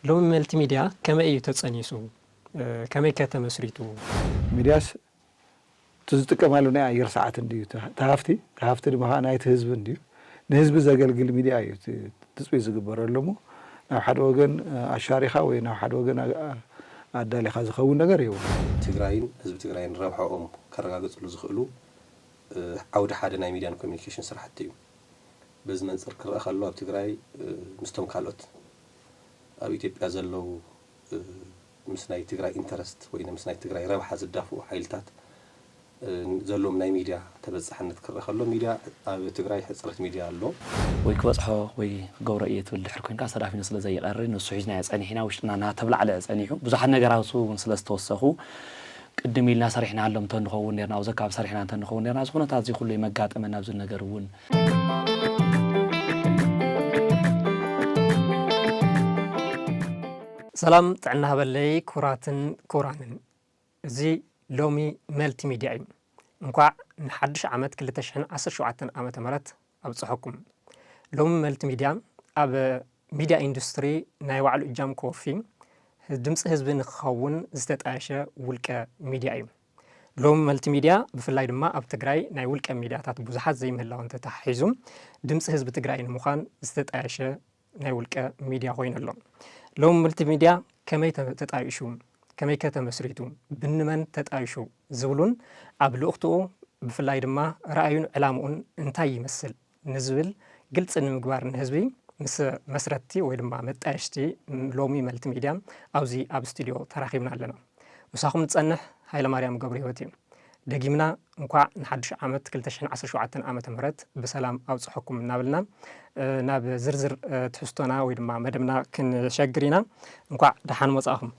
ሎሚ መልቲ ሚድያ ከመይ እዩ ተጸኒሱ? እ፣ ከመይ ከ ተመስሪቱ? ሚድያስ እቲ ዝጥቀማሉ ናይ ኣየር ሰዓት እንድዩ። እቲ ሃፍቲ፣ እቲ ሃፍቲ ድማ ከዓ ናይቲ ህዝቢ እንድዩ። ንህዝቢ ዘገልግል ሚድያ እዩ እቲ ትፅቢት ዝግበረሉ እሞ ናብ ሓደ ወገን ኣሻሪኻ ወይ ናብ ሓደ ወገን ኣዳሊኻ ዝኸውን ነገር የብሉ። ትግራይን ህዝቢ ትግራይን ረብሓኦም ከረጋግፅሉ ዝኽእሉ ዓውዲ ሓደ ናይ ሚድያን ኮሚኒኬሽን ስራሕቲ እዩ። በዚ መንፅር ክረአ ከሎ ኣብ ትግራይ ምስቶም ካልኦት ኣብ ኢትዮጵያ ዘለዉ ምስ ናይ ትግራይ ኢንተረስት ወይ ምስ ናይ ትግራይ ረብሓ ዝዳፍኡ ሓይልታት ዘለዎም ናይ ሚድያ ተበፃሕነት ክረአ ከሎ፣ ሚድያ ኣብ ትግራይ ሕፅረት ሚድያ ኣሎ። ወይ ክበፅሖ ወይ ክገብሮ እየ ትብል ድሕር ኮይንካ፣ ሰዳፊኑ ስለ ዘይቐሪ ንሱ ሒዝናዮ ፀኒሕና፣ ውሽጥና እናተብላዕለዐ ፀኒሑ። ብዙሓት ነገራት እውን ስለ ዝተወሰኹ፣ ቅድም ኢልና ሰሪሕናሎም እንተንኸውን ነርና፣ ኣብዚ ኣካባቢ ሰሪሕና እንተንኸውን ነርና፣ እዚ ኩነታት እዚ ኩሉ መጋጠመና ኣብዚ ነገር እውን። ሰላም ጥዕና ሃበለይ ክቡራትን ክቡራንን። እዚ ሎሚ መልቲ ሚድያ እዩ። እንኳዕ ንሓድሽ ዓመት ክልተ ሽሕን ዓሰርተ ሸውዓተን ዓመተ ምህረት ኣብፀሐኩም። ሎሚ መልቲ ሚድያ ኣብ ሚድያ ኢንዱስትሪ ናይ ባዕሉ እጃም ከወፊ፣ ድምፂ ህዝቢ ንክኸውን ዝተጣየሸ ውልቀ ሚድያ እዩ። ሎሚ መልቲ ሚድያ ብፍላይ ድማ ኣብ ትግራይ ናይ ውልቀ ሚድያታት ብዙሓት ዘይምህላው እንተተሓሒዙ፣ ድምፂ ህዝቢ ትግራይ ንምዃን ዝተጣየሸ ናይ ውልቀ ሚድያ ኮይኑ ኣሎ። ሎሚ መልቲ ሚድያ ከመይ ተ-፣ ተጣይሹ፣ ከመይ ከ ተመስሪቱ፣ ብንመን ተጣይሹ ዝብሉን ኣብ ልኡኽትኡ ብፍላይ ድማ ራእዩን ዕላምኡን እንታይ ይመስል ንዝብል ግልፂ ንምግባር ንህዝቢ ምስ መስረትቲ ወይ ድማ መጣየሽቲ ሎሚ መልቲ ሚድያ ኣብዚ ኣብ ስቱድዮ ተራኺብና ኣለና። ምሳኹም ዝፀንሕ ሃይለማርያም ገብረህይወት እዩ። ደጊምና እንኳዕ ንሓድሽ ዓመት ክልተ ሽሕን ዓሰርተ ሸውዓተን ዓመተ ምህረት ብሰላም ኣብፅሐኩም እናበልና፣ እ፣ ናብ ዝርዝር፣ እ፣ ትሕዝቶና ወይ ድማ መደብና ክንሸግር ኢና። እንኳዕ ደሓን መጻእኹም።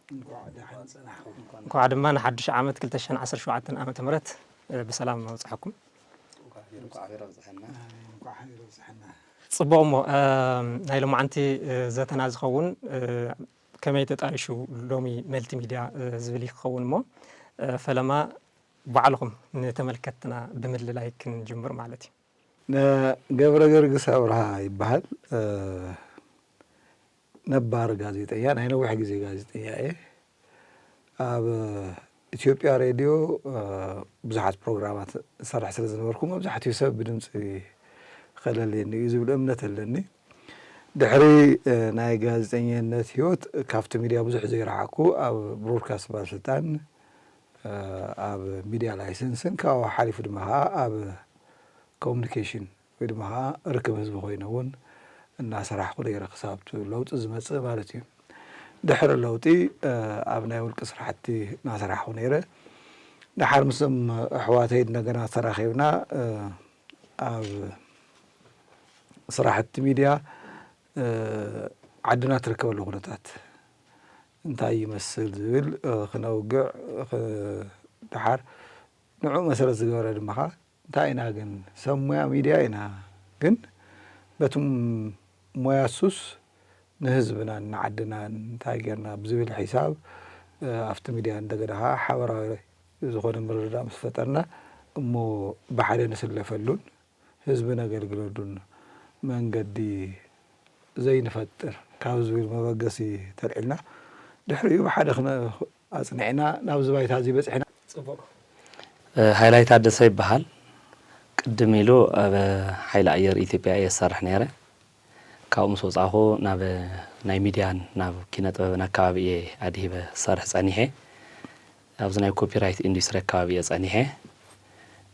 እንኳዕ ደሓን ጸናሕኩም። እንኳዕ ድማ ንሓድሽ ዓመት ክልተ ሽሕን ዓሰርተ ሸውዓተን ዓመተ ምህረት፣ እ፣ ብሰላም ኣብፅሐኩም። እንኳዕ ሄር ኣብፅሐና። እንኳዕ ሄር ኣብፅሐና። ጽቡቕ እሞ፣ እ፣ ናይ ሎማዓንቲ፣ እ፣ ዘተና ዝኸውን፣ እ፣ ከመይ ተጣይሹ ሎሚ መልቲ ሚድያ፣ እ፣ ዝብል እዩ ክኸውን እሞ፣ እ፣ ፈለማ ባዕልኹም ንተመልከትና ብምልላይ ክንጅምር ማለት እዩ። ገብረ ገርግስ ኣብርሃ ይበሃል። እ፣ ነባር ጋዜጠኛ፣ ናይ ነዊሕ ግዜ ጋዜጠኛ እየ። ኣብ ኢትዮጵያ ሬድዮ፣ እ፣ ብዙሓት ፕሮግራማት እሰርሕ ስለ ዝነበርኩ መብዛሕትኡ ሰብ ብድምፂ ክለልየኒ እዩ ዝብል እምነት ኣለኒ። ድሕሪ፣ እ፣ ናይ ጋዜጠኝነት ህይወት ካብቲ ሚድያ ብዙሕ ዘይረሓቕኩ ኣብ ብሮድካስት ባለስልጣን፣ እ፣ ኣብ ሚድያ ላይሰንስን ካብኡ ሓሊፉ ድማ ከዓ ኣብ ኮሙኒኬሽን ወይ ድማ ከዓ ርክብ ህዝቢ ኮይነ እውን እናሰራሕኩ ነይረ ክሳብ እቲ ለውጢ ዝመፅእ ማለት እዩ። ድሕሪ ለውጢ፣ እ፣ ኣብ ናይ ውልቂ ስራሕቲ እናሰራሕኩ ነይረ። ደሓር ምስም ኣሕዋተይ እንደገና ተራኺብና፣ እ፣ ኣብ ስራሕቲ ሚድያ፣ እ፣ ዓድና ትርከበሉ ኩነታት እንታይ ይመስል ዝብል፣ እ፣ ክነውግዕ፣ እ፣ ደሓር ንዕኡ መሰረት ዝገበረ ድማ ከዓ እንታይ ኢና ግን ሰብ ሞያ ሚድያ ኢና፣ ግን በቲ ሞያ ሱስ ንህዝብናን ንዓድናን እንታይ ጌርና ብዝብል ሒሳብ፣ እ፣ ኣብቲ ሚድያ እንደገና ከዓ ሓበራዊ ዝኾነ ምርድዳእ ምስ ፈጠርና እሞ ብሓደ ንስለፈሉን ህዝቢ ነገልግለሉን መንገዲ ዘይንፈጥር ካብ ዝብል መበገሲ ተልዒልና ድሕሪኡ ብሓደ ክነ-፣ ኣጽኒዕና ናብዚ ባይታ እዚ በጺሕና። ጽቡቕ። እ፣ ሃይላይ ታደሰ ይበሃል። ቅድም ኢሉ ኣብ ሓይሊ ኣየር ኢትዮጵያ እየ ዝሰርሕ ነይረ። ካብኡ ምስ ወጻኹ ናብ ናይ ሚድያን ናብ ኪነ ጥበብን ኣካባቢ እየ ኣድሂበ ዝሰርሕ ጸኒሐ። ኣብዚ ናይ ኮፒራይት ኢንዱስትሪ ኣካባቢ እየ ጸኒሐ።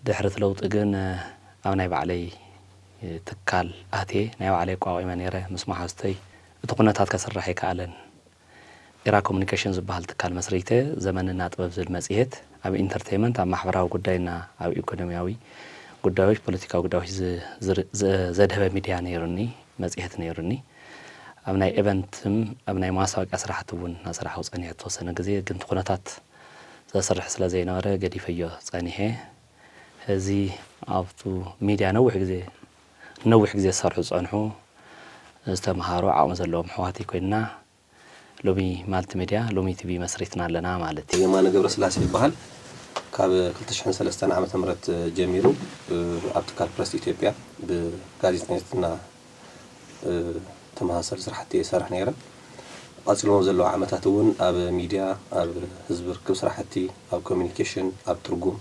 ድሕሪ እቲ ለውጢ ግን፣ እ፣ ኣብ ናይ ባዕለይ፣ እ፣ ትካል ኣትየ ናይ ባዕለይ ኣቋቒመ ነይረ ምስ መሓዙተይ። እቲ ኩነታት ከስርሕ ኣይከኣለን። ኤራ ኮሙኒኬሽን ዝበሃል ትካል መስሪተ፣ ዘመንና ጥበብ ዝብል መጽሔት ኣብ ኢንተርቴይመንት፣ ኣብ ማሕበራዊ ጉዳይና ኣብ ኢኮኖሚያዊ ጉዳዮች፣ ፖለቲካዊ ጉዳዮች ዝ-፣ ዝር-፣ ዘ-፣ ዘድሀበ ሚድያ ነይሩኒ፣ መጽሔት ነይሩኒ። ኣብ ናይ ኤቨንትም ኣብ ናይ ማስታወቂያ ስራሕቲ እውን እናሰራሕኩ ጸኒሐ። ዝተወሰነ ግዜ ግን እቲ ኩነታት ዘስርሕ ስለ ዘይነበረ ገዲፈዮ ጸኒሐ። ሕዚ ኣብቱ ሚድያ ነዊሕ ግዜ፣ ነዊሕ ግዜ ዝሰርሑ ዝጸንሑ ዝተምሃሩ ዓቕሚ ዘለዎም ኣሕዋተይ ኮይንና ሎሚ ማልቲ ሚድያ፣ ሎሚ ቲቪ መስሪትና ኣለና ማለት እዩ። የማነ ገብረስላሴ ይበሃል። ካብ ክልተ ሽሕን ሰለስተን ዓመተ ምህረት ጀሚሩ፣ እ፣ ኣብ ትካል ፕረስ ኢትዮጵያ ብጋዜጠኝነትና፣ እ፣ ተመሳሳሊ ስራሕቲ እየ ዝሰርሕ ነይረ። ቀጺሎሞ ዘለዉ ዓመታት እውን ኣብ ሚድያ፣ ኣብ ህዝቢ ርክብ ስራሕቲ፣ ኣብ ኮሚኒኬሽን፣ ኣብ ትርጉም፣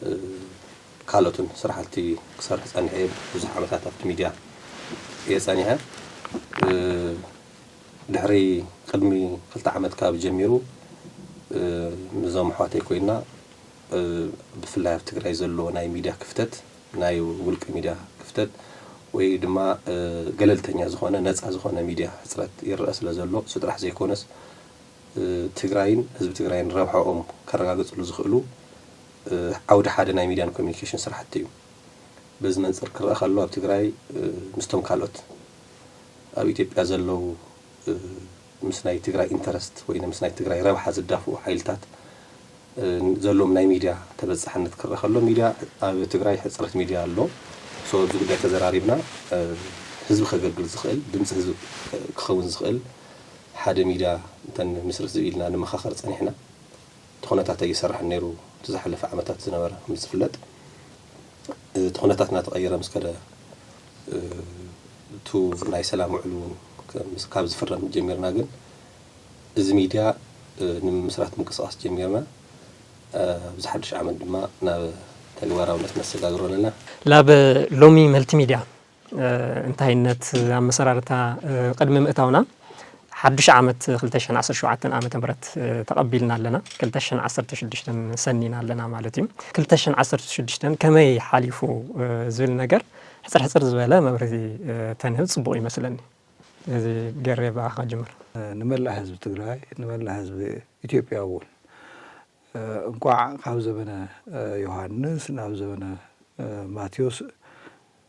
እ፣ ካልኦትን ስራሕቲ ክሰርሕ ጸኒሐ እየ። ብዙሕ ዓመታት ኣብቲ ሚድያ እየ ጸኒሐ። እ፣ ድሕሪ ቅድሚ ክልተ ዓመት ካብ ጀሚሩ፣ እ፣ ምስዞም ኣሕዋተይ ኮይና፣ እ፣ ብፍላይ ኣብ ትግራይ ዘሎ ናይ ሚድያ ክፍተት፣ ናይ ውልቂ ሚድያ ክፍተት ወይ ድማ፣ እ፣ ገለልተኛ ዝኾነ፣ ነፃ ዝኾነ ሚድያ ሕፅረት ይረአ ስለ ዘሎ፣ እሱ ጥራሕ ዘይኮነስ፣ እ፣ ትግራይን ህዝቢ ትግራይን ረብሓኦም ከረጋግፅሉ ዝኽእሉ፣ እ፣ ዓውዲ ሓደ ናይ ሚድያን ኮሚኒኬሽን ስራሕቲ እዩ። በዚ መንፅር ክረአ ከሎ፣ ኣብ ትግራይ፣ እ፣ ምስቶም ካልኦት ኣብ ኢትዮጵያ ዘለዉ፣ እ፣ ምስ ናይ ትግራይ ኢንተረስት ወይ ምስ ናይ ትግራይ ረብሓ ዝዳፍኡ ሓይልታት፣ እ፣ ዘለዎም ናይ ሚድያ ተበጻሕነት ክረአ ከሎ፣ ሚድያ ኣብ ትግራይ ሕጽረት ሚድያ ኣሎ። ሶ ኣብዚ ጉዳይ ተዘራሪብና፣ እ፣ ህዝቢ ከገልግል ዝኽእል፣ ድምፂ ህዝቢ ክኸውን ዝኽእል ሓደ ሚድያ እንተንምስርት ዝብል ኢልና ንመኻኸር ጸኒሕና። እቲ ኩነታት ኣይሰርሕን ነይሩ፣ እቲ ዝሓለፈ ዓመታት ዝነበረ ከም ዝፍለጥ። እቲ ኩነታት እናተቐየረ ምስ ከደ፣ እ፣ እቱ ናይ ሰላም ውዕል እውን ከ-፣ ምስ-፣ ካብ ዝፍረም ጀሚርና ግን፣ እዚ ሚድያ፣ እ፣ ንምምስራት ምንቅስቓስ ጀሚርና። እ፣ ኣብዚ ሓድሽ ዓመት ድማ ናብ ተግባራውነት ነሰጋግሮ ኣለና። ላብ ሎሚ መልቲሚድያ፣ እ፣ እንታይነት ኣመሰራርታ፣ እ፣ ቅድሚ ምእታውና፣ ሓድሽ ዓመት ክልተ ሽሕን ዓሰርተ ሸውዓተን ዓመተ ምህረት፣ እ፣ ተቐቢልና ኣለና። ክልተ ሽሕን ዓሰርተ ሽዱሽተን ሰኒና ኣለና ማለት እዩ። ክልተ ሽሕን ዓሰርተ ሽዱሽተን ከመይ ሓሊፉ፣ እ፣ ዝብል ነገር ሕጽር ሕጽር ዝበለ መብርሂ፣ እ፣ ተንህብ ጽቡቕ ይመስለኒ። እዚ ገሬ ብኣኻ ጅምር። ንመላእ ህዝቢ ትግራይ፣ ንመላእ ህዝቢ ኢትዮጵያ እውን፣ እ፣ እንቋዕ ካብ ዘበነ፣ እ፣ ዮሃንስ ናብ ዘበነ፣ እ፣ ማቴዎስ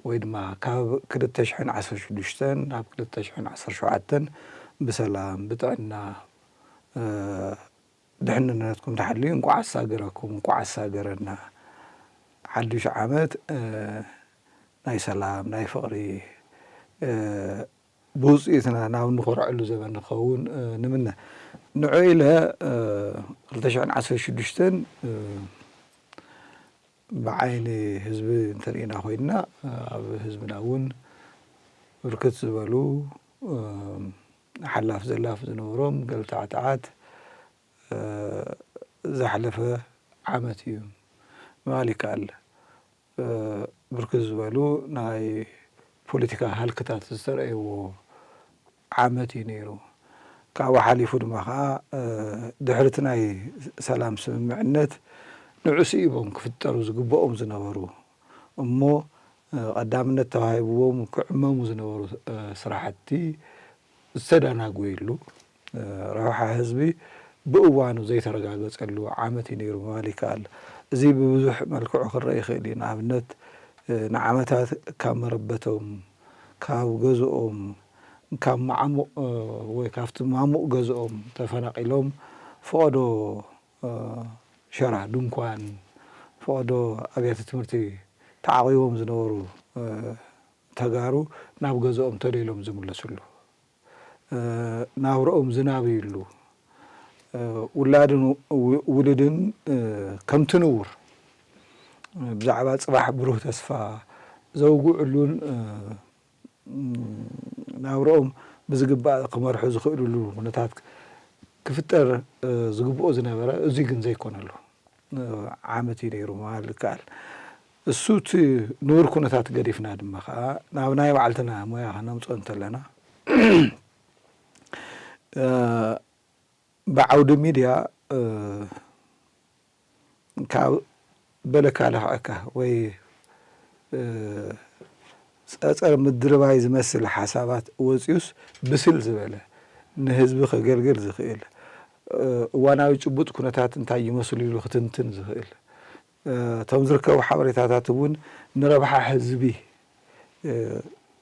ወይ ድማ ካብ ክልተ ሽሕን ዓሰርተ ሽዱሽተን ናብ ክልተ ሽሕን ዓሰርተ ሸውዓተን ብሰላም፣ ብጥዕና፣ እ፣ ድሕንነትኩም ተሓልዩ እንቋዕ ኣሳገረኩም፣ እንቋዕ ኣሳገረና። ሓድሽ ዓመት፣ እ፣ ናይ ሰላም፣ ናይ ፍቕሪ፣ እ፣ ብውፅኢትና ናብ እንኾርዐሉ ዘበን ንኸውን፣ እ፣ ንምነ። ንዑ ኢለ፣ እ፣ ክልተ ሽሕን ዓሰርተ ሽዱሽተን፣ እ፣ ብዓይኒ ህዝቢ እንተርኢና ኮይንና፣ እ፣ ኣብ ህዝብና እውን ብርክት ዝበሉ፣ እ፣ ሓላፍ ዘላፍ ዝነበሮም ገልታዕታዓት፣ እ፣ ዝሓለፈ ዓመት እዩ ምባል ይከኣል። እ፣ ብርክት ዝበሉ ናይ ፖለቲካ ሃልክታት ዝተረእይዎ ዓመት እዩ ነይሩ። ካብኡ ሓሊፉ ድማ ኸዓ፣ እ፣ ድሕሪ እቲ ናይ ሰላም ስምምዕነት ንዑ ስኢቦም ክፍጠሩ ዝግብኦም ዝነበሩ እሞ፣ እ፣ ቀዳምነት ተዋሂብዎም ክዕመሙ ዝነበሩ፣ እ፣ ስራሕቲ ዝተደናጎየሉ፣ እ፣ ረብሓ ህዝቢ ብእዋኑ ዘይተረጋገጸሉ ዓመት እዩ ነይሩ ምባል ይከኣል። እዚ ብብዙሕ መልክዑ ክረአ ይኽእል እዩ። ንኣብነት፣ እ፣ ንዓመታት ካብ መረበቶም፣ ካብ ገዝኦም፣ ካብ ማዕሙቕ፣ እ፣ ወይ ካብቲ ማሙቕ ገዝኦም ተፈናቒሎም፣ ፈቐዶ፣ እ፣ ሸራ፣ ድንኳን፣ ፈቐዶ ኣብያተ ትምህርቲ ተዓቒቦም ዝነበሩ፣ እ፣ ተጋሩ ናብ ገዝኦም ተደይሎም ዝምለስሉ፣ እ፣ ናብርኦም ዝናብይሉ፣ እ፣ ውላድን ው-፣ ውሉድን፣ እ፣ ከምቲ ንቡር፣ እ፣ ብዛዕባ ጽባሕ ብሩህ ተስፋ ዘውግዕሉን፣ እ፣ ም፣ ናብርኦም ብዝግባእ ክመርሑ ዝኽእልሉ ኩነታት ክፍጠር፣ እ፣ ዝግብኦ ዝነበረ፣ እዙይ ግን ዘይኮነሉ፣ እ፣ ዓመት እዩ ነይሩ ምባል ይከኣል። እሱ እቲ ንቡር ኩነታት ገዲፍና ድማ ኸዓ ናብ ናይ ባዕልትና ሞያ ከነምፅኦ እንተለና፣ እ፣ ብዓውዲ ሚድያ፣ እ፣ ካብ በለካ ለኽዐካ ወይ፣ እ፣ ጸጸር ምድርባይ ዝመስል ሓሳባት ወጺኡስ ብስል ዝበለ ንህዝቢ ከገልግል ዝኽእል፣ እ፣ እዋናዊ ጭቡጥ ኩነታት እንታይ ይመስሉ ኢሉ ክትንትን ዝኽእል፣ እ፣ እቶም ዝርከቡ ሓበሬታታት እውን ንረብሓ ህዝቢ እ፣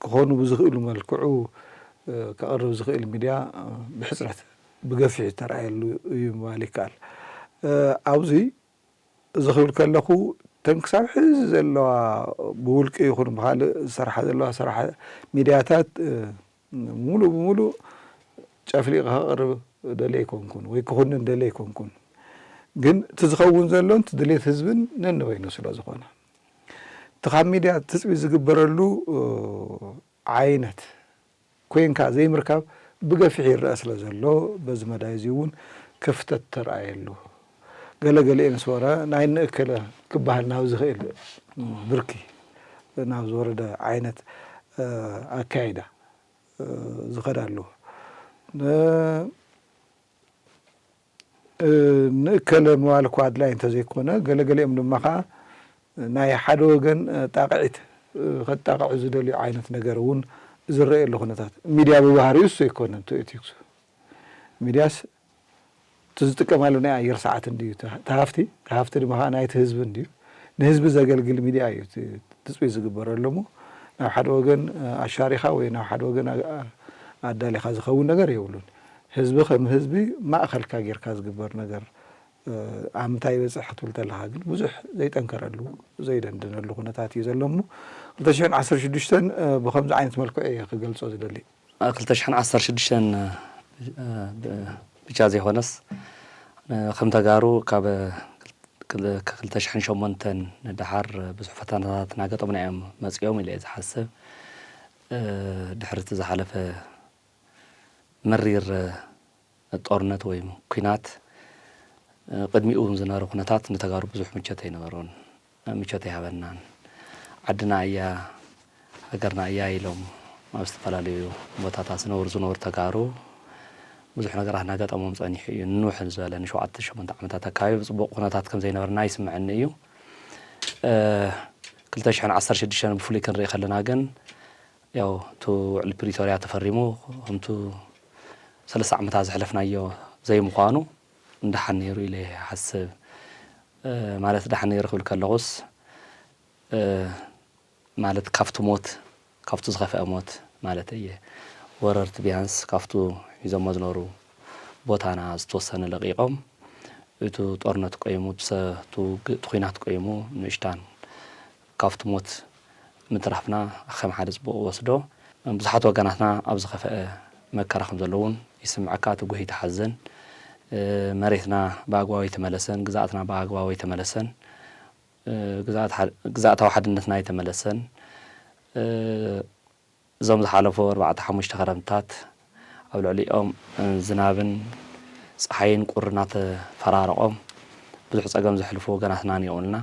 ክኾኑ ብዝኽእሉ መልክዑ፣ እ፣ ከቕርብ ዝኽእል ሚድያ፣ እ፣ ብሕጽረት ብገፊሕ ዝተረኣየሉ እዩ ምባል ይከኣል። እ፣ ኣብዚ እዚ ክብል ከለኹ፣ እተን ክሳብ ሕዚ ዘለዋ ብውልቂ ይኹን ብኻልእ ዝሰርሓ ዘለዋ ስራሕ ሚድያታት፣ እ፣ ሙሉእ ብሙሉእ ጨፍሊቐ ከቕርብ ደልየ ኣይኮንኩን ወይ ክኹንን ደልየ ኣይኮንኩን። ግን እቲ ዝኸውን ዘሎን እቲ ድሌት ህዝብን ነንበይኑ ስለ ዝኾነ፣ እቲ ካብ ሚድያ ትጽቢት ዝግበረሉ፣ እ፣ ዓይነት ኮይንካ ዘይምርካብ ብገፊሕ ይረኣ ስለ ዘሎ በዚ መዳይ እዚ እውን ክፍተት ተረኣየሉ። ገለገሊኤን ዝወረ ናይ ንእከለ ክበሃል ናብ ዝኽእል ብርኪ ናብ ዝወረደ ዓይነት ኣካይዳ ዝኸዳ ኣለዎ። ንእከለ ምባል እኳ ኣድላይ እንተዘይኮነ፣ ገለገሊኦም ድማ ከዓ ናይ ሓደ ወገን ጣቕዒት ከጣቕዑ ዝደልዩ ዓይነት ነገር እውን ዝረኣየሉ ኩነታት፣ ሚድያ ብባህሪኡ እሱ ኣይኮነን እቲ ኤቲክሱ። ሚድያስ እቲ ዝጥቀማሉ ናይ ኣየር ሰዓት እንድዩ እቲ ሃፍቲ፣ እቲ ሃፍቲ ድማ ከዓ ናይቲ ህዝቢ እንድዩ። ንህዝቢ ዘገልግል ሚድያ እዩ እቲ ትፅቢት ዝግበረሉ እሞ፣ ናብ ሓደ ወገን ኣሻሪኻ ወይ ናብ ሓደ ወገን ኣዳሊኻ ዝኸውን ነገር የብሉን። ህዝቢ ከም ህዝቢ ማእኸልካ ጌርካ ዝግበር ነገር ኣብ ምንታይ ይበፅሕ ክትብል ተለኻ ግን ብዙሕ ዘይጠንከረሉ ዘይደንደነሉ ኩነታት እዩ ዘሎ እሞ፣ ክልተ ሽሕን ዓሰርተ ሽዱሽተን ብኸምዚ ዓይነት መልክዑ እየ ክገልፆ ዝደሊ። ክልተ ሽሕን ዓሰርተ ሽዱሽተን ብቻ ዘይኮነስ ከም ተጋሩ ካብ ክልተ ሽሕን ሸሞንተን ንደሓር ብዙሕ ፈተናታት እናገጠሙና እዮም መፂኦም ኢለ እየ ዝሓስብ። ድሕሪ እቲ ዝሓለፈ መሪር ጦርነት ወይ ኲናት ቅድሚኡ ዝነበረ ኩነታት ንተጋሩ ብዙሕ ምቾት ኣይነበሮን፣ ምቾት ኣይሃበናን። ዓድና እያ ሃገርና እያ ኢሎም ኣብ ዝተፈላለዩ ቦታታት ዝነብሩ ዝነበሩ ተጋሩ ብዙሕ ነገራት እናገጠሞም ፀኒሑ እዩ። ንንውሕ ዝበለ ንሸውዓተ ሸሞንተ ዓመታት ኣካባቢ ብፅቡቕ ኩነታት ከም ዘይነበርና ይስምዐኒ እዩ። ክልተ ሽሕን ዓሰርተ ሽዱሽተን ብፍሉይ ክንርኢ ከለና ግን ያው እቲ ውዕል ፕሪቶርያ ተፈሪሙ ከምቱ ሰለስተ ዓመታት ዘሕለፍናዮ ዘይምዃኑ እንዳሓን ነይሩ ኢለ ይሓስብ። ማለት ዳሓን ነይሩ ክብል ከለኹስ ማለት ካብቲ ሞት ካብቱ ዝኸፍአ ሞት ማለት እየ። ወረርቲ ቢያንስ ካብቱ ሒዞሞ ዝነበሩ ቦታና ዝተወሰነ ለቂቖም እቲ ጦርነት ቆይሙ እቲ ኩናት ቆይሙ ንእሽታን ካብቲ ሞት ምትራፍና ከም ሓደ ፅቡቕ ወስዶ ብዙሓት ወገናትና ኣብ ዝኸፍአ መከራ ከም ዘለውን ይስምዐካ። እቲ ጉሂ ትሓዝን መሬትና ብኣግባቡ ኣይተመለሰን፣ ግዝኣትና ብኣግባቡ ኣይተመለሰን፣ ግዝኣታዊ ሓድነትና ኣይተመለሰን። እዞም ዝሓለፉ ኣርባዕተ ሓሙሽተ ከረምታት ኣብ ልዕሊኦም ዝናብን ፀሓይን ቁሪ እናተፈራረቖም ብዙሕ ፀገም ዘሕልፉ ወገናትና እኒኦልና።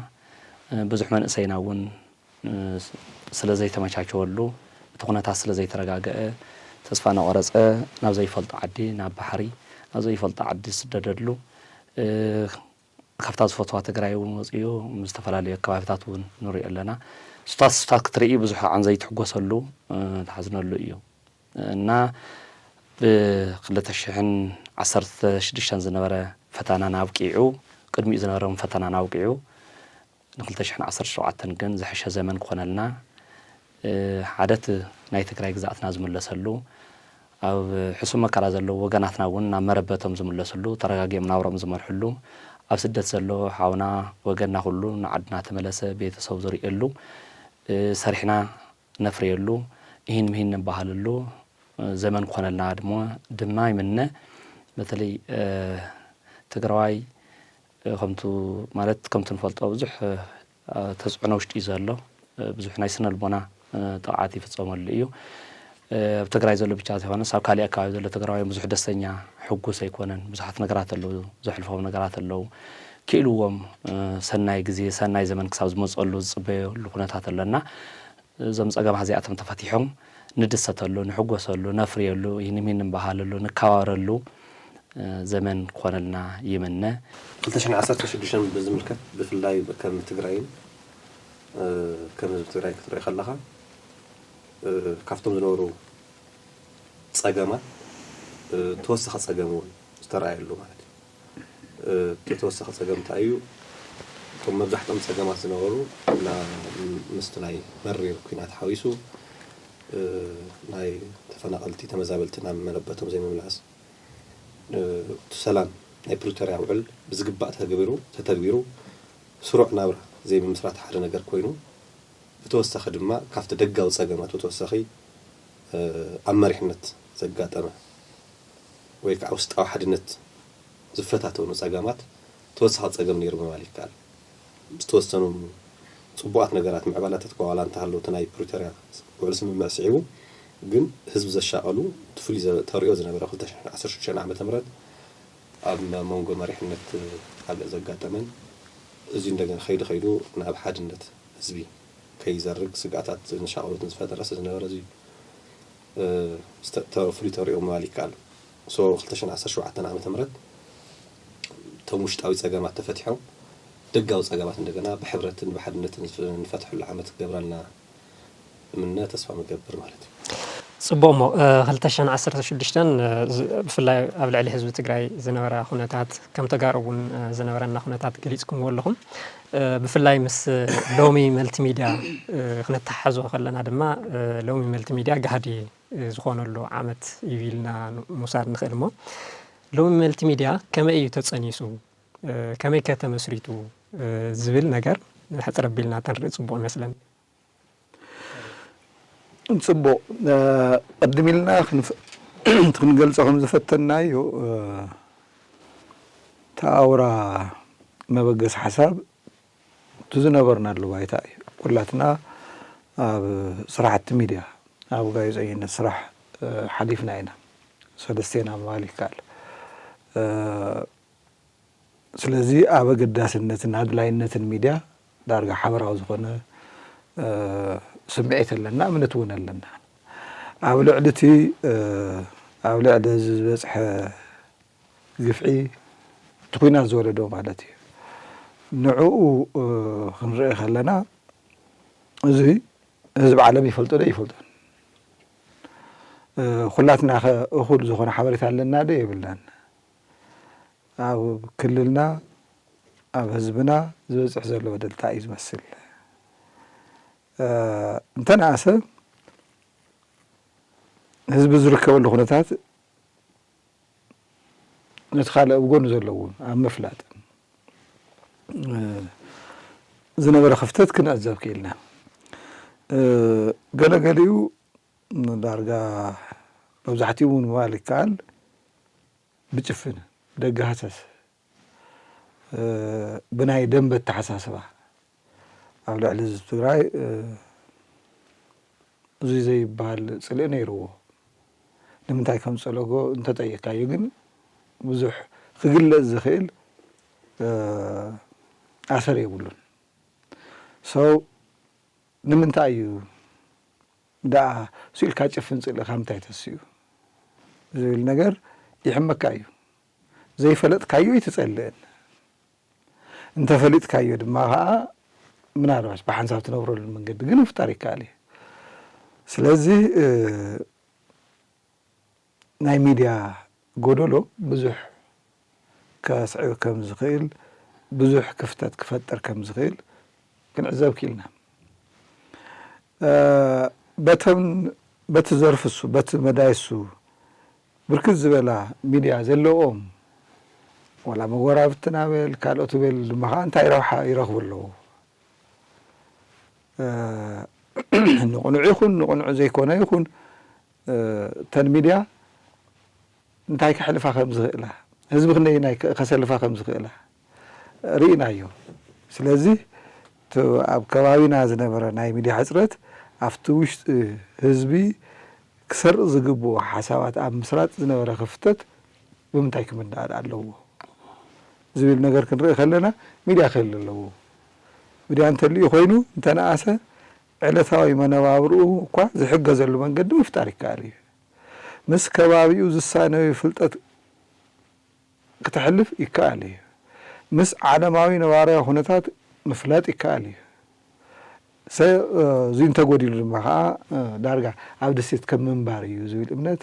ብዙሕ መንእሰይና እውን ስለ ዘይተመቻቸወሉ እቲ ኩነታት ስለ ዘይተረጋገአ ተስፋ እናቆረፀ ናብ ዘይፈልጦ ዓዲ ናብ ባሕሪ ናብ ዘይፈልጦ ዓዲ ዝስደደሉ ካብታ ዝፈትዋ ትግራይ እውን ወፂኡ ምስ ዝተፈላለዩ ከባቢታት እውን ንሪኦ ኣለና። ስታት ስታት ክትርኢ ብዙሕ ዓን ዘይትሕጎሰሉ ትሓዝነሉ እዩ እና ብክልተ ሽሕን ዓሰርተ ሽዱሽተን ዝነበረ ፈተናና ኣብቂዑ ቅድሚኡ ዝነበረ እውን ፈተናና ኣብቂዑ ንክልተ ሽሕን ዓሰርተ ሸውዓተን ግን ዝሐሸ ዘመን ክኾነልና ሓደ እቲ ናይ ትግራይ ግዝኣትና ዝምለሰሉ ኣብ ሕሱም መከራ ዘለዉ ወገናትና እውን ናብ መረበቶም ዝምለስሉ ተረጋጊኦም ናብሮም ዝመርሕሉ ኣብ ስደት ዘሎ ሓውና ወገንና ኩሉ ንዓድና ተመለሰ ቤተሰቡ ዝርእየሉ ሰሪሕና ነፍርየሉ እሂን ምሂን ንበሃለሉ ዘመን ክኾነልና ድማ ይምነ። በተለይ ትግራዋይ ከምቱ ማለት ከምቲ ንፈልጦ ብዙሕ ተፅዕኖ ውሽጢ እዩ ዘሎ። ብዙሕ ናይ ስነ ልቦና ጥቕዓት ይፍፀመሉ እዩ። ኣብ ትግራይ ዘሎ ብቻ ዘይኮነስ ኣብ ካሊእ ኣካባቢ ዘሎ ትግራዋይ ብዙሕ ደስተኛ ሕጉስ ኣይኮነን። ብዙሓት ነገራት ኣለዉ፣ ዘሕልፎም ነገራት ኣለዉ። ክኢልዎም ሰናይ ግዜ ሰናይ ዘመን ክሳብ ዝመፀሉ ዝፅበየሉ ኩነታት ኣለና። እዞም ፀገማት እዚኣቶም ተፈቲሖም ንድሰተሉ፣ ንሕጎሰሉ፣ ነፍርየሉ፣ ይንሚን ንበሃለሉ፣ ንከባበረሉ ዘመን ክኾነልና ይምነ። ክልተ ሽሕን ዓሰርተ ሽዱሽተን ብዝምልከት ብፍላይ ከም ትግራይን ከም ህዝቢ ትግራይ ክትርኢ ከለኻ ካብቶም ዝነበሩ ፀገማት ተወሳኺ ፀገም እውን ዝተረኣየሉ ማለት እዩ። እቲ ተወሳኺ ፀገም እንታይ እዩ? እቶም መብዛሕትኦም ፀገማት ዝነበሩ ምስቲ ናይ መሪር ኲናት ሓዊሱ ናይ ተፈናቐልቲ ተመዛበልቲ ናብ መረበቶም ዘይምምላስ እቲ ሰላም ናይ ፕሪቶርያ ውዕል ብዝግባእ ተተግቢሩ ተተግቢሩ ስሩዕ ናብራ ዘይምምስራት ሓደ ነገር ኮይኑ ብተወሳኺ ድማ ካብቲ ደጋዊ ፀገማት ብተወሳኺ ኣብ መሪሕነት ዘጋጠመ ወይ ከዓ ውስጣዊ ሓድነት ዝፈታተኑ ፀገማት ተወሳኺ ፀገም ነይሩ ምባል ይከኣል። ዝተወሰኑ ፅቡቓት ነገራት ምዕባላታት ከዋላ እንተሃለዉ እቲ ናይ ፕሪቶርያ ውዕል ስምምዕ ስዒቡ ግን ህዝቢ ዘሻቐሉ እቲ ፍሉይ ዘ- ተርእዮ ዝነበረ ክልተ ሽሕን ዓሰርተ ሽዱሽተን ዓመተ ምህረት ኣብ መ- መንጎ መሪሕነት ካልእ ዘጋጠመን፣ እዚ እንደገና ከይዱ ከይዱ ናብ ሓድነት ህዝቢ ከይዘርግ ስግኣታት ንሻቐሉትን ዝፈጠረ ስለ ዝነበረ እዚ እ፣ ዝተ- ተ- ፍሉይ ተርእዮ ምባል ይከኣል። ሶ ክልተ ሽሕን ዓሰርተ ሸውዓተን ዓመተ ምህረት እቶም ውሽጣዊ ጸገማት ተፈቲሖም ደጋዊ ጸገማት እንደገና ብሕብረትን ብሓድነትን ዝፍ- እንፈትሐሉ ዓመት ክገብረልና እምነ ተስፋ ምገብር ማለት እዩ። ጽቡቕ እሞ ክልተ ሽሕን ዓሰርተ ሽዱሽተን ብፍላይ ኣብ ልዕሊ ህዝቢ ትግራይ ዝነበረ ኩነታት ከም ተጋሩ እውን ዝነበረና ኩነታት ገሊፅኩምዎ ኣለኹም። ብፍላይ ምስ ሎሚ መልቲሚድያ ክነተሓሕዞ ከለና ድማ ሎሚ መልቲሚድያ ጋህዲ ዝኾነሉ ዓመት እዩ ኢልና ምውሳድ ንኽእል እሞ ሎሚ መልቲሚድያ ከመይ እዩ ተፀኒሱ? ከመይ ከ ተመስሪቱ ዝብል ነገር ሕፅር ኣቢልና ተንርኢ ፅቡቕ ይመስለኒ። ጽቡቕ ቅድም ኢልና ክንገልጾ ከም ዝፈተናዮ ተኣውራ መበገስ ሓሳብ እቲ ዝነበርናሉ ባይታ እዩ። ኩላትና ኣብ ስራሕቲ ሚድያ ኣብ ጋዜጠኝነት ስራሕ ሓሊፍና ኢና። ሰለስቴና ምባል ይከኣል። ስለዚ ኣብ ኣገዳስነትን ኣድላይነትን ሚድያ ዳርጋ ሓበራዊ ዝኾነ ስምዒት ኣለና፣ እምነት እውን ኣለና። ኣብ ልዕሊ እቲ ኣብ ልዕሊ እዚ ዝበፅሐ ግፍዒ እቲ ኩናት ዝወለዶ ማለት እዩ። ንዕኡ ክንርኢ ከለና እዚ ህዝቢ ዓለም ይፈልጦ ዶ ይፈልጦን? ኩላትና ከ እኹል ዝኾነ ሓበሬታ ኣለና ዶ የብልናን? ኣብ ክልልና ኣብ ህዝብና ዝበፅሕ ዘሎ በደል እንታይ እዩ ዝመስል? እንተነኣሰ ህዝቢ ዝርከበሉ ኩነታት ነቲ ካልእ ኣብ ጎኑ ዘለዉ ኣብ ምፍላጥ ዝነበረ ክፍተት ክንዕዘብ ክኢልና። ገለገሊኡ ዳርጋ መብዛሕትኡ እውን ምባል ይከኣል ብጭፍን ደገ ሃሰስ ብናይ ደንበ ኣተሓሳስባ ኣብ ልዕሊ ህዝቢ ትግራይ እዙይ ዘይበሃል ፅልኢ ነይርዎ። ንምንታይ ከም ዝፀለጎ እንተጠይቕካዮ ግን ብዙሕ ክግለፅ ዝኽእል ኣሰር የብሉን። ሰው ንምንታይ እዩ ደኣ ስኢልካ ጭፍን ፅልእኻ ምንታይ ተስኡ ዝብል ነገር ይሕመካ እዩ። ዘይፈለጥካዮ ኣይትፀልእን። እንተፈሊጥካዮ ድማ ከዓ ምናልባት ብሓንሳብ ትነብረሉ መንገዲ ግን ምፍጣር ይከኣል እዩ። ስለዚ ናይ ሚድያ ጎደሎ ብዙሕ ከስዕብ ከም ዝኽእል፣ ብዙሕ ክፍተት ክፈጥር ከም ዝኽእል ክንዕዘብ ክኢልና። በተን በቲ ዘርፊ እሱ በቲ መዳይ እሱ ብርክት ዝበላ ሚድያ ዘለዎም ዋላ መጎራብትና በል ካልኦት በል ድማ ከዓ እንታይ ረብሓ ይረኽቡ ኣለዉ? ንቕኑዕ ይኹን ንቕኑዕ ዘይኮነ ይኹን እተን ሚድያ እንታይ ከሕልፋ ከም ዝኽእላ ህዝቢ ክንደይ ናይ ከሰልፋ ከም ዝኽእላ ርኢናዮ። ስለዚ እቲ ኣብ ከባቢና ዝነበረ ናይ ሚድያ ሕፅረት ኣብቲ ውሽጢ ህዝቢ ክሰርቕ ዝግብኦ ሓሳባት ኣብ ምስራፅ ዝነበረ ክፍተት ብምንታይ ክምዳእ ኣለዎ ዝብል ነገር ክንርኢ ከለና ሚድያ ክህሉ ኣለዎ። ሚድያ እንተልዩ ኮይኑ እንተነኣሰ ዕለታዊ መነባብርኡ እኳ ዝሕገዘሉ መንገዲ ምፍጣር ይከኣል እዩ። ምስ ከባቢኡ ዝሳነዩ ፍልጠት ክተሕልፍ ይከኣል እዩ። ምስ ዓለማዊ ነባራዊ ኩነታት ምፍላጥ ይከኣል እዩ። ሰ እዚ እንተጎዲሉ ድማ ከዓ ዳርጋ ኣብ ደሴት ከም ምንባር እዩ ዝብል እምነት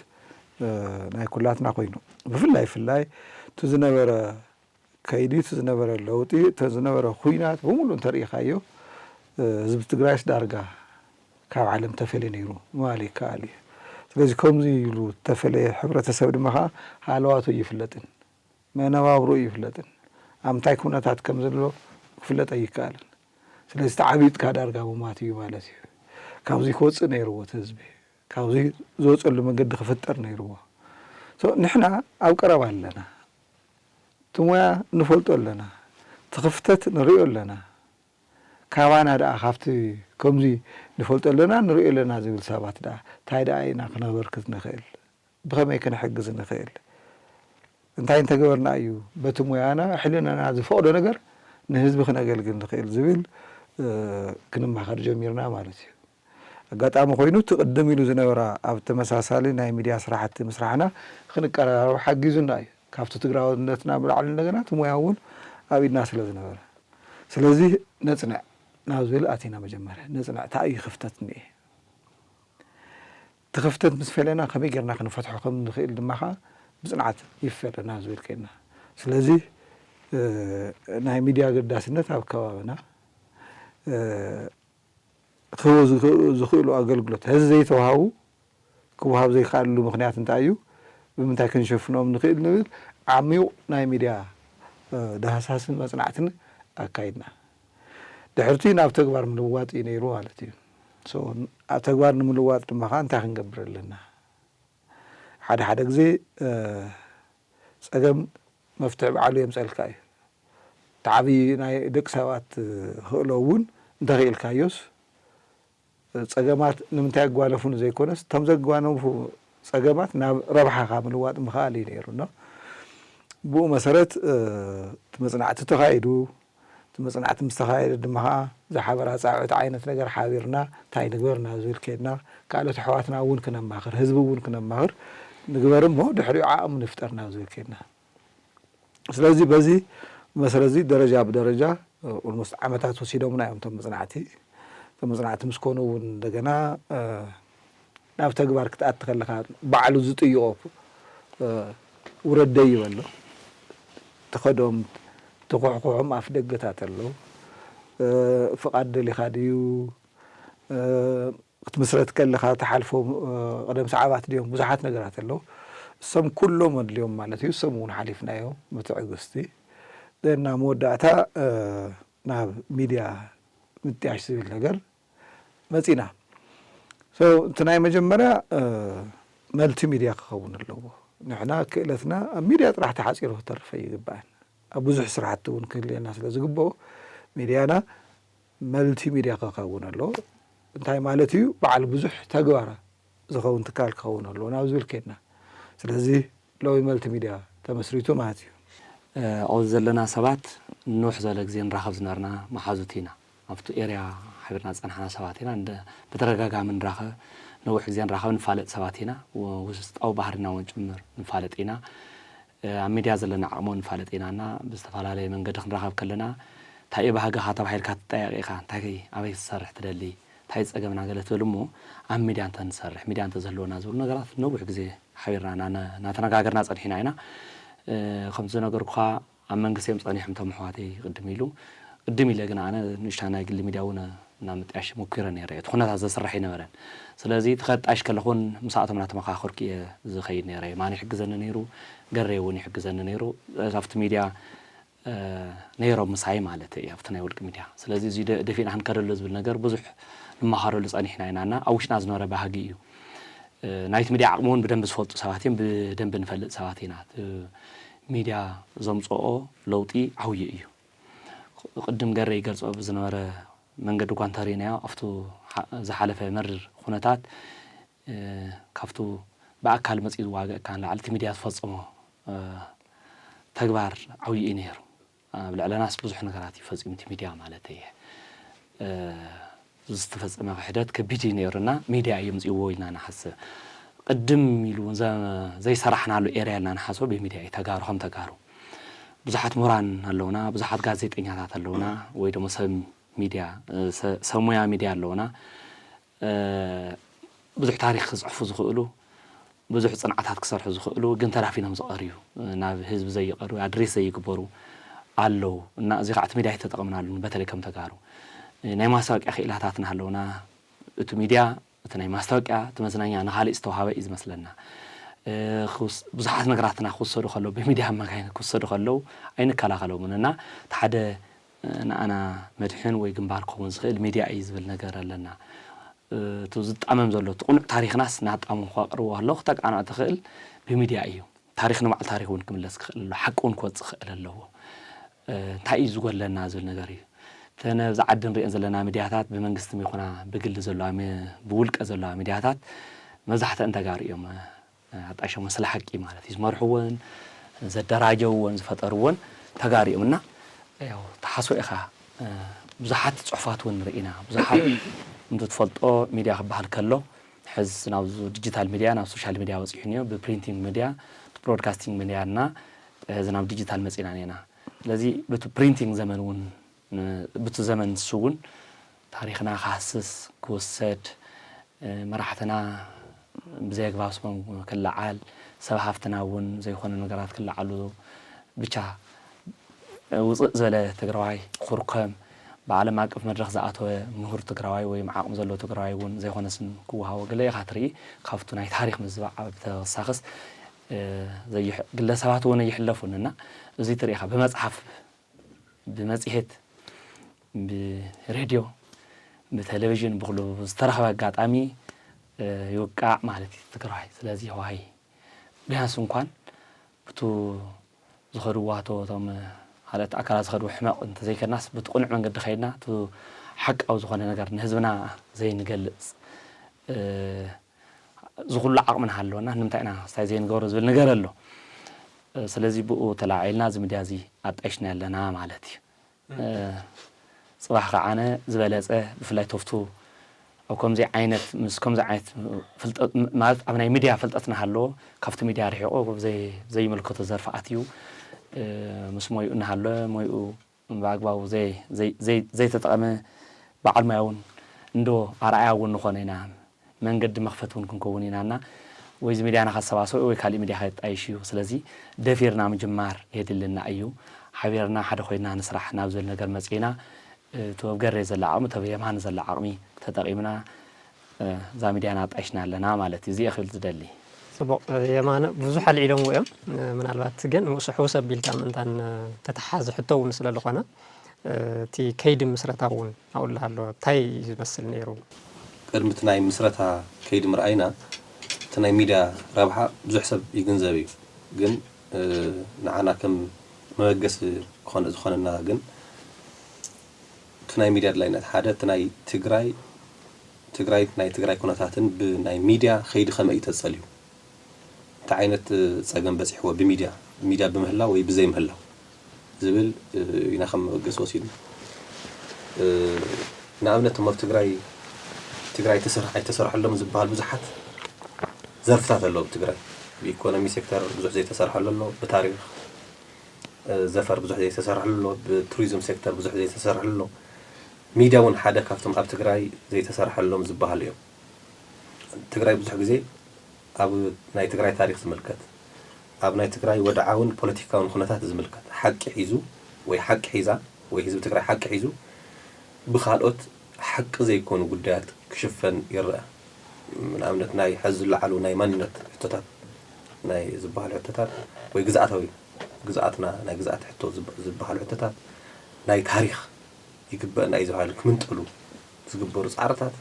ናይ ኩላትና ኮይኑ ብፍላይ ፍላይ እቲ ዝነበረ ከይዲ እቲ ዝነበረ ለውጢ እቲ ዝነበረ ኩናት ብምሉ እንተርኢኻዮ ህዝቢ ትግራይስ ዳርጋ ካብ ዓለም ተፈልየ ነይሩ ምባል ይከኣል እዩ። ስለዚ ከምዚ ኢሉ ዝተፈለየ ሕብረተሰብ ድማ ከዓ ሃለዋቱ ኣይፍለጥን፣ መነባብሮ ኣይፍለጥን፣ ኣብ ምንታይ ኩነታት ከም ዘሎ ክፍለጥ ኣይከኣልን። ስለዚ ተዓቢጥካ ዳርጋ ምማት እዩ ማለት እዩ። ካብዚ ክወፅእ ነይርዎ እቲ ህዝቢ፣ ካብዚ ዝወፀሉ መንገዲ ክፍጠር ነይርዎ። ንሕና ኣብ ቀረባ ኣለና፣ እቲ ሞያ ንፈልጦ ኣለና፣ እቲ ክፍተት ንሪኦ ኣለና። ካባና ደኣ ካብቲ ከምዚ ንፈልጦ ኣለና ንሪኦ ኣለና ዝብል ሰባት ደኣ እንታይ ደኣ ኢና ክነበርክት ንኽእል? ብኸመይ ክንሕግዝ ንኽእል? እንታይ እንተገበርና እዩ በቲ ሞያና ሕልናና ዝፈቕዶ ነገር ንህዝቢ ክነገልግል ንኽእል ዝብል ክንማኸር ጀሚርና ማለት እዩ። ኣጋጣሚ ኮይኑ እቲ ቅድም ኢሉ ዝነበራ ኣብ ተመሳሳሊ ናይ ሚድያ ስራሕቲ ምስራሕና ክንቀራረብ ሓጊዙና እዩ። ካብቲ ትግራውነትና ብላዕሊ እንደገና እቲ ሞያ እውን ኣብ ኢድና ስለ ዝነበረ፣ ስለዚ ነፅንዕ ናብ ዝብል ኣቲና። መጀመርያ ነፅንዕ እንታይ እዩ ክፍተት እኒኤ፣ እቲ ክፍተት ምስ ፈለና ከመይ ጌርና ክንፈትሖ ከም ንኽእል ድማ ከዓ ብፅንዓት ይፈለና ዝብል ከይና። ስለዚ ናይ ሚድያ ኣገዳስነት ኣብ ከባብና ክህቡ ዝኽእሉ ኣገልግሎት ሕዚ ዘይተዋሃቡ ክወሃብ ዘይከኣልሉ ምኽንያት እንታይ እዩ? ብምንታይ ክንሸፍኖም ንኽእል ንብል ዓሚቕ ናይ ሚድያ ዳህሳስን መፅናዕትን ኣካይድና። ድሕርቲ ናብ ተግባር ምልዋጥ እዩ ነይሩ ማለት እዩ። ኣብ ተግባር ንምልዋጥ ድማ ከዓ እንታይ ክንገብር ኣለና? ሓደ ሓደ ግዜ ፀገም መፍትሒ ባዕሉ የምፀልካ እዩ። እቲ ዓብዪ ናይ ደቂ ሰባት ክእሎ እውን እንተኽኢልካዮስ ፀገማት ንምንታይ ኣጓለፉኒ ዘይኮነስ እቶም ዘጓነፉ ፀገማት ናብ ረብሓኻ ምልዋጥ ምኽኣል እዩ ነይሩ። ብኡ መሰረት እቲ መፅናዕቲ ተኻይዱ። እቲ መፅናዕቲ ምስ ተኻየደ ድማ ከዓ ዝሓበራ ፃውዒት ዓይነት ነገር ሓቢርና እንታይ ንግበር ናብ ዝብል ከይድና፣ ካልኦት ኣሕዋትና እውን ክነማኽር፣ ህዝቢ እውን ክነማኽር፣ ንግበር እሞ ድሕሪኡ ዓቕሚ ንፍጠር ናብ ዝብል ከይድና። ስለዚ በዚ መሰረት እዚ ደረጃ ብደረጃ ኦልሞስት ዓመታት ወሲዶምና እዮም እቶም መፅናዕቲ። እቶም መፅናዕቲ ምስ ኮኑ እውን እንደገና ናብ ተግባር ክትኣቲ ከለኻ ባዕሉ ዝጥይቖ ውረድ ደይብ ኣሎ። ትኸዶም ትኩሕኩሖም ኣፍ ደገታት ኣለዉ። ፍቓድ ደሊኻ ድዩ ክትምስረት ከለኻ ትሓልፎም ቀደም ሰዓባት ድዮም ብዙሓት ነገራት ኣለዉ። እሶም ኩሎም ኣድልዮም ማለት እዩ። እሶም እውን ሓሊፍናዮ ብትዕግስቲ። ደና መወዳእታ ናብ ሚድያ ምጥያሽ ዝብል ነገር መፂና። እቲ ናይ መጀመርያ መልቲ ሚድያ ክኸውን ኣለዎ። ንሕና ክእለትና ኣብ ሚድያ ጥራሕ ተሓፂሩ ክተርፍ ኣይግባእን። ኣብ ብዙሕ ስራሕቲ እውን ክህልየና ስለ ዝግብኦ ሚድያና መልቲ ሚድያ ክኸውን ኣለዎ። እንታይ ማለት እዩ? በዓል ብዙሕ ተግባር ዝኸውን ትካል ክኸውን ኣለዎ ናብ ዝብል ከድና። ስለዚ ሎሚ መልቲ ሚድያ ተመስሪቱ ማለት እዩ። ኣብዚ ዘለና ሰባት ንውሕ ዝበለ ግዜ ንራኸብ ዝነበርና መሓዙት ኢና። ኣብቲ ኤርያ ሓቢርና ዝፀናሕና ሰባት ኢና። ብተደጋጋሚ ንራኸብ፣ ነዊሕ ግዜ ንራኸብ ንፋለጥ ሰባት ኢና። ውስጣዊ ባህሪና እውን ጭምር ንፋለጥ ኢና። ኣብ ሚድያ ዘለና ዓቕሞ ንፋለጥ ኢና እና ብዝተፈላለየ መንገዲ ክንራኸብ ከለና እንታይ እዩ ባህግኻ ተባሂልካ ትጠያቂ ኢኻ። እንታይ ኣበይ ክትሰርሕ ትደሊ፣ እንታይ ጸገምና ገለ ትብል እሞ ኣብ ሚድያ እንተ ንሰርሕ፣ ሚድያ እንተ ዝህልወና ዝብሉ ነገራት ነዊሕ ግዜ ሓቢርና እናተነጋገርና ጸኒሕና ኢና። ከምቲ ዝነገርኩኻ ኣብ መንግስቲ እዮም ጸኒሖም እቶም ኣሕዋተይ ቅድም ኢሉ። ቅድም ኢለ ግን ኣነ ንእሽታ ናይ ግሊ ሚድያ እውን እናምጥያሽ ሞኪረ ነይረ። እቲ ኩነታት ዘስርሕ ኣይነበረን። ስለዚ እቲ ከጣይሽ ከለኹን ምስኣቶም እናተመኻኸርኩ እየ ዝኸይድ ነይረ። ማን ይሕግዘኒ ነይሩ፣ ገሬ እውን ይሕግዘኒ ነይሩ። ኣብቲ ሚድያ ነይሮም ምሳይ ማለት እየ ኣብቲ ናይ ውልቂ ሚድያ። ስለዚ እዚ ደፊእና ክንከደሉ ዝብል ነገር ብዙሕ ንመሃረሉ ጸኒሕና ኢና እና ኣብ ውሽጥና ዝነበረ ባህጊ እዩ። ናይቲ ሚድያ ዓቕሚ እውን ብደንቢ ዝፈልጡ ሰባት እዮም፣ ብደንቢ ንፈልጥ ሰባት ኢና። ሚድያ ዘምፅኦ ለውጢ ዓብዪ እዩ። ቅድም ገረ ይገልፆ ብዝነበረ መንገዲ እኳ እንተሪእናዮ ኣብቱ ዝሓለፈ መርር ኩነታት ካብቱ ብኣካል መፂኡ ዝዋገእ እካ ንላዕሊ እቲ ሚድያ ዝፈፀሞ ተግባር ዓብዪ እዩ ነይሩ። ኣብ ልዕለናስ ብዙሕ ነገራት እዩ ፈፂሙ እቲ ሚድያ ማለት እየ። ዝተፈፀመ ክሕደት ከቢድ እዩ ነይሩና ሚድያ እዩ ምፅእዎ ኢልና ንሓስብ። ቅድም ኢሉ እውን ዘይሰራሕናሉ ኤርያ ኢልና ንሓስቦ ብሚድያ እዩ ተጋሩ ከም ተጋሩ ብዙሓት ምሁራን ኣለውና፣ ብዙሓት ጋዜጠኛታት ኣለውና ወይ ደሞ ሰብ ሚድያ ሰብ ሙያ ሚድያ ኣለውና። ብዙሕ ታሪክ ክፅሕፉ ዝኽእሉ ብዙሕ ፅንዓታት ክሰርሑ ዝኽእሉ ግን ተዳፊኖም ዝቐርዩ ናብ ህዝቢ ዘይቐርቡ ኣድሬስ ዘይግበሩ ኣለዉ እና እዚ ከዓ እቲ ሚድያ ኣይተጠቐምናሉን በተለይ ከም ተጋሩ ናይ ማስታወቂያ ክኢላታት እናሃለውና እቲ ሚድያ እቲ ናይ ማስታወቂያ እቲ መዝናኛ ንካሊእ ዝተዋሃበ እዩ ዝመስለና ብዙሓት ነገራትና ክውሰዱ ከለዉ ብሚድያ ኣማካይነት ክውሰዱ ከለዉ ኣይንከላኸሎምን እና እቲ ሓደ ንኣና መድሕን ወይ ግንባር ክኸውን ዝኽእል ሚድያ እዩ ዝብል ነገር ኣለና። እቲ ዝጣመም ዘሎ እቲ ቁኑዕ ታሪኽናስ ናጣመምኩ ኣቅርቦ ኣለኹ ክተቃንዖ ትኽእል ብሚድያ እዩ። ታሪኽ ንባዕሉ ታሪኽ እውን ክምለስ ክኽእል ኣለዎ። ሓቂ እውን ክወፅእ ክኽእል ኣለዎ። እንታይ እዩ ዝጎድለና ዝብል ነገር እዩ። እተን ኣብዚ ዓዲ ንሪአን ዘለና ሚድያታት ብመንግስቲ ይኹና ብግሊ ዘለዋ ሚ- ብውልቀ ዘለዋ ሚድያታት መብዛሕትአን ተጋሩ እዮም ኣጣይሾም፣ ስለ ሓቂ ማለት እዩ፣ ዝመርሕወን ዘደራጀውወን ዝፈጠርወን ተጋሩ እዮም። እና ያው ተሓስቦ ኢኻ ብዙሓት ፅሑፋት እውን ንርኢ ኢና። ብዙሓት እንዶ ትፈልጦ ሚድያ ክበሃል ከሎ ሕዝ ናብ ዲጂታል ሚድያ ናብ ሶሻል ሚድያ በፂሑ እኒኦ። ብፕሪንቲንግ ሚድያ ብብሮድካስቲንግ ሚድያ እና ሕዚ ናብ ዲጂታል መፂና እኒና። ስለዚ በቲ ፕሪንቲንግ ዘመን እውን ን- በቲ ዘመን ንሱ እውን ታሪኽና ክሃስስ ክውሰድ፣ መራሕትና ብዘይ ኣግባብ ስሞም ክለዓል፣ ሰብ ሃፍትና እውን ዘይኮነ ነገራት ክለዓሉ፣ ብቻ ውፅእ ዝበለ ትግራዋይ ክኹርከም፣ ብዓለም ኣቀፍ መድረኽ ዝኣተወ ምሁር ትግራዋይ ወይ ዓቕሚ ዘለዎ ትግራዋይ እውን ዘይኮነ ስም ክወሃቦ ገለ ኢኻ ትርኢ። ካብቱ ናይ ታሪኽ ምዝባዕ ኣብ ተወሳኽስ ግለሰባት እውን ኣይሕለፉን እና እዚ ትርኢኻ ብመፅሓፍ ብመፅሄት ብሬድዮ ብቴሌቪዥን ብኩሉ ዝተረኸበ ኣጋጣሚ ይውቃዕ ማለት እዩ ትግራዋይ። ስለዚ ዋይ ቢያንስ እንኳን ብቱ ዝኸድዋ እቶም ካልኦት ኣካላት ዝኸድዎ ሕመቕ እንተዘይከድናስ ብቲ ቅኑዕ መንገዲ ከይድና እቲ ሓቃዊ ዝኾነ ነገር ንህዝብና ዘይንገልፅ እዚ ኩሉ ዓቕሚ እናሃለወና ንምንታይ ኢና ስታይ ዘይንገብሮ ዝብል ነገር ኣሎ። ስለዚ ብኡ ተላዒልና እዚ ሚድያ እዚ ኣጣይሽና ኣለና ማለት እዩ። ፅባሕ ከዓነ ዝበለፀ ብፍላይ ቶፍቱ ኣብ ከምዚ ዓይነት ምስ ከምዚ ዓይነት ፍልጠት ማለት ኣብ ናይ ሚድያ ፍልጠት እናሃለዎ ካብቲ ሚድያ ርሒቑ ዘይምልከቶ ዘርፊ ኣትዩ ምስ ሞይኡ እናሃለወ ሞይኡ ብኣግባቡ ዘይተጠቐመ በዓል ሞያ እውን እንዶ ኣርኣያ እውን ንኾኖ ኢና። መንገዲ መኽፈቲ እውን ክንከውን ኢና እና ወይ እዚ ሚድያና ከሰባስቦ ወይ ካልእ ሚድያ ከጣይሽ እዩ። ስለዚ ደፊርና ምጅማር የድልና እዩ። ሓቢርና ሓደ ኮይና ንስራሕ ናብ ዝብል ነገር መፂእና እቲ ኣብ ገሬ ዘላ ዓቕሚ እቲ ኣብ የማን ዘላ ዓቕሚ ተጠቒምና እዛ ሚድያና ኣጣይሽና ኣለና ማለት እዩ። እዚየ ክብል ዝደሊ። ፅቡቕ የማነ ብዙሕ ኣልዒሎምዎ እዮም። ምናልባት ግን ምስኡ ሕውስ ኣቢልካ ምእንታን ተተሓዚ ሕቶ እውን ስለ ዝኾነ እቲ ከይዲ ምስረታ እውን ኣብኡ ኣሎ እንታይ እዩ ዝመስል ነይሩ? ቅድሚ እቲ ናይ ምስረታ ከይዲ ምርኣይና እቲ ናይ ሚድያ ረብሓ ብዙሕ ሰብ ይግንዘብ እዩ። ግን ንዓና ከም መበገሲ ዝኾነና ግን እቲ ናይ ሚድያ ኣድላይነት ሓደ እቲ ናይ ትግራይ ትግራይ ናይ ትግራይ ኩነታትን ብናይ ሚድያ ከይዲ ከመይ እዩ ተፀልዩ እንታይ ዓይነት ፀገም በፂሕዎ ብሚድያ ብሚድያ ብምህላው ወይ ብዘይምህላው ዝብል ኢና ከም መበገሲ ወሲድና። ንኣብነት እሞ ኣብ ትግራይ ትግራይ ኣይተሰርሐሎም ዝበሃል ብዙሓት ዘርፍታት ኣለዉ ኣብ ትግራይ። ብኢኮኖሚ ሴክተር ብዙሕ ዘይተሰርሐሉ ኣሎ፣ ብታሪኽ ዘፈር ብዙሕ ዘይተሰርሐሉ ኣሎ፣ ብቱሪዝም ሴክተር ብዙሕ ዘይተሰርሐሉ ኣሎ። ሚድያ እውን ሓደ ካብቶም ኣብ ትግራይ ዘይተሰርሐሎም ዝበሃሉ እዮም። ትግራይ ብዙሕ ግዜ ኣብ ናይ ትግራይ ታሪክ ዝምልከት ኣብ ናይ ትግራይ ወድዓውን ፖለቲካውን ኩነታት ዝምልከት ሓቂ ሒዙ ወይ ሓቂ ሒዛ ወይ ህዝቢ ትግራይ ሓቂ ሒዙ ብካልኦት ሓቂ ዘይኮኑ ጉዳያት ክሽፈን ይረኣ። ንኣብነት ናይ ሐዚ ዝለዓሉ ናይ ማንነት ሕቶታት ናይ ዝበሃሉ ሕቶታት ወይ ግዝኣታዊ ግዝኣትና ናይ ግዝኣት ሕቶ ዝበሃሉ ሕቶታት ናይ ታሪክ ይግበአና እዩ ዝበሃሉ ክምንጠሉ ዝግበሩ ፃዕርታት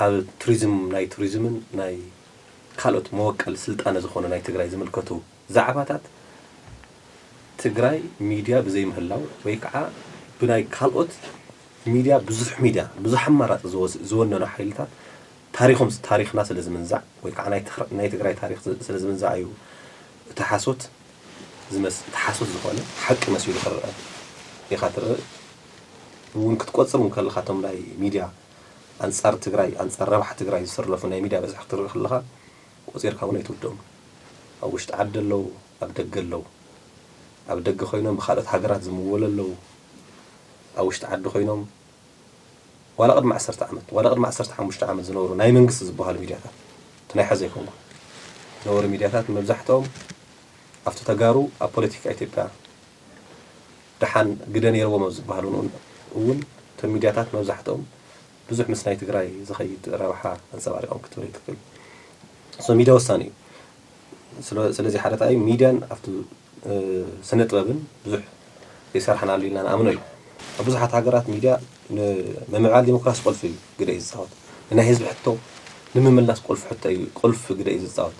ኣብ ቱሪዝም ናይ ቱሪዝምን ናይ ካልኦት መወቀል ስልጣነ ዝኾኑ ናይ ትግራይ ዝምልከቱ ዛዕባታት ትግራይ ሚድያ ብዘይምህላው ወይ ከዓ ብናይ ካልኦት ሚድያ ብዙሕ ሚድያ ብዙሕ ኣማራፂ ዝወነኑ ሓይልታት ታሪኮም ታሪክና ስለ ዝምንዛዕ ወይ ከዓ ናይ ትግራይ ታሪክ ስለ ዝምንዛዕ እዩ እቲ ሓሶት ዝመስ እቲ ሓሶት ዝኾነ ሓቂ መሲሉ ክረአ ኢኻ ትረአ እውን ክትቆፅር እውን ከለኻ እቶም ናይ ሚድያ ኣንፃር ትግራይ ኣንፃር ረብሓ ትግራይ ዝስርለፉ ናይ ሚድያ በዝሒ ክትርኢ ከለኻ ቆፂርካ እውን ኣይትውድኦም ኣብ ውሽጢ ዓዲ ኣለዉ ኣብ ደገ ኣለዉ ኣብ ደገ ኮይኖም ብካልኦት ሃገራት ዝምወሉ ኣለዉ ኣብ ውሽጢ ዓዲ ኮይኖም ዋላ ቅድሚ ዓሰርተ ዓመት ዋላ ቅድሚ ዓሰርተ ሓሙሽተ ዓመት ዝነበሩ ናይ መንግስቲ ዝበሃሉ ሚድያታት እቲ ናይ ሐዚ ኣይኮንኩን ዝነበሩ ሚድያታት መብዛሕትኦም ኣብቲ ተጋሩ ኣብ ፖለቲካ ኢትዮጵያ ደሓን ግደ ነይርዎም ኣብ ዝበሃሉ እውን እቶም ሚድያታት መብዛሕትኦም ብዙሕ ምስ ናይ ትግራይ ዝኸይድ ረብሓ ኣንፀባሪቖም ክትብል ኣይትኽእል። So ሚድያ ወሳኒ እዩ። ስለዚ ሓደ ታይ ሚድያን ኣብቲ ስነ ጥበብን ብዙሕ ዘይሰርሐናሉ ኢልና ንኣምኖ እዩ። ኣብ ብዙሓት ሃገራት ሚድያ ንምምዕባል ዲሞክራሲ ቁልፊ ግደ እዩ ዝፃወት። ንናይ ህዝቢ ሕቶ ንምምላስ ቁልፊ ሕቶ እዩ ቁልፊ ግደ እዩ ዝፃወት።